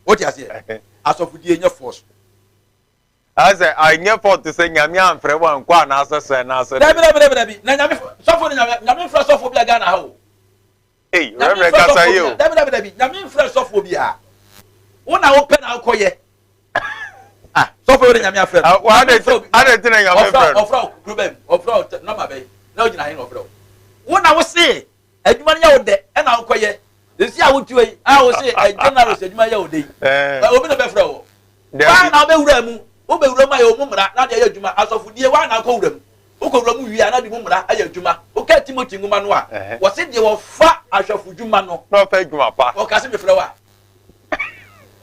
o ti aseɛ asɔfodie nyɛ force. Asɛ anyɛ fault sɛ Nyame amfrɛ wo ankɔ anaasɛ sɛ anaasɛ. Dabi dabi dabi dabi na Nyame sɔfo no Nyame Nyame mfrɛ sɔfo bia Ghana ha o. Ei Reverend kasa yi o. Dabi dabi dabi Nyame mfrɛ sɔfo bia. Wo na wo pɛ na wokɔ yɛ. Ah sɔfo de Nyame afrɛ no. Ade ti na Nyame frɛ no. Ɔfrɛ wo kuro bɛn mu ɔfrɛ wo nɔma bɛn na ogyina he na ɔfrɛ wo. Wo na wo se adwuma no yɛ wo dɛ ɛna wokɔ yɛ. Sisi a wotu yi a wo se journalist adwuma yɛ wo dɛ yi. Obi na bɛfrɛ wo. Waa na wobɛwura mu, wobɛwura mu ayɛ wo mu mmara na de ayɛ adwuma. Asɔfodie, waa na akɔ wura mu. Wokɔ wura mu wie a na de mu mmara ayɛ adwuma. Woka Timothy nwoma no a, wɔse deɛ wɔfa ahwɛfo dwuma no. Na ɔfa adwuma pa. Wɔka se mefrɛ wo a.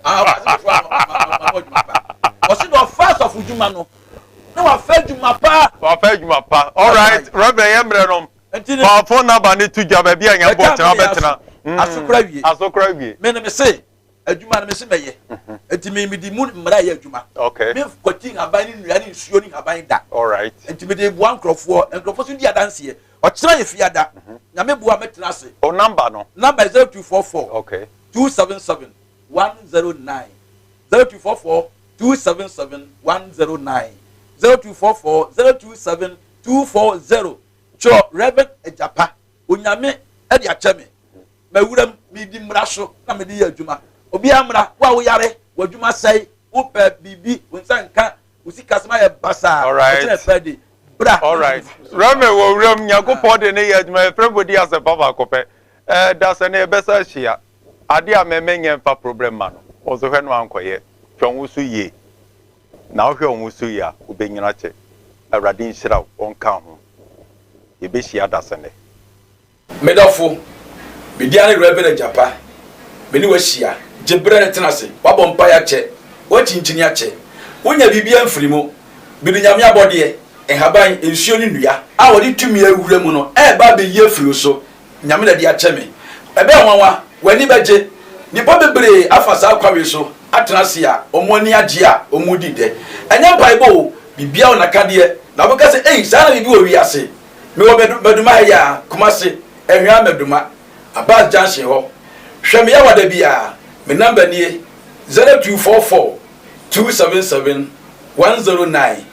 Ah, wɔka se mefrɛ wo a, ma ma adwuma pa. Wɔse deɛ ɔfa asɔfo dwuma no, na wafa adwuma pa. Wafa adwuma pa. All right, Reverend yɛ mmerɛ nom. Fa phone number ne to dwa baabi a nyɛ bɔ tena bɛtena. Asokora wie. Asokora wie. Me no me se adwuma no mese mɛyɛ nti me mede mu mmara yɛ adwuma. Okay. Me kwati nhaban ne nnua ne nsuo ne nhaban da. All right. Nti mede boa nkurɔfoɔ, nkurɔfoɔ so di adanseɛ. Ɔkyena yɛ fiada. Nyame boa mɛtena ase. O number no. Number 0244. Okay. 277 109. 0244 277 109. 0244 027 240. Kyerɛ Reverend Agyapa. Onyame de akyɛ me. M'awuram, medi mmara so na mede yɛ adwuma. Obiara mmra, wo a woyare, w'adwuma sɛe, wopɛ biribi, wo nsa nka, wo sikasɛm ayɛ basaa, Alright. ɔkyena Friday. Bra. Alright. Reverend wɔ wuram Nyankopɔn de ne yɛ adwuma yɛfrɛ bɔdi asɛmpa baako pɛ. Ɛɛ da sɛ ne yɛbɛsa ahyia. Ade a mɛmɛ nyɛ mfa problem ma no. Ɔso hwɛ no ankɔyɛ. Hwɛ wo so yie. Na wohwɛ wo so yie a wobɛnyina kyɛ. Awurade nhyira wo ɔnka ho. Yɛbɛhyia da sɛ ne. Medɔfo, me din ne Reverend Agyapa. Me ne wahyia. Gye berɛ ne tena ase. Wabɔ mpaeɛ akyɛ. Wakyinkyini akyɛ. Wonya biribi amfiri mu. Mede Nyame abɔdeɛ, nhaban, nsuo ne nnua a wɔde tumi awura mu no ɛreba abɛyi afiri wo so. Nyame na de akyɛ me. Ɛbɛyɛ nwanwa. W'ani bɛgye. Nnipa bebree afa saa kwan wei so atena ase a wɔn ani agye a wɔredi dɛ. Ɛnyɛ mpaebɔ o, biribiara wɔ n'akadeɛ. Na wobɛka sɛ, Ei, saa na biribi wɔ wiase. Mewɔ Maduma ha yi ara, Kumasi, Ahwea Maduma, Abbas Junction hɔ. Hwɛ me yawa da biara. Me number nie, 0244 277 109,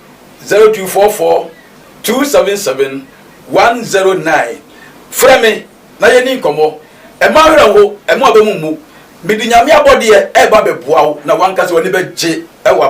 0244 277 109. Frɛ me na yɛnni nkɔmmɔ. Mma wo werɛ nho, mma w'aba mu mmu. Mede Nyame abɔdeɛ reba abɛboa wo na w'ankasa w'ani bɛgye wɔ.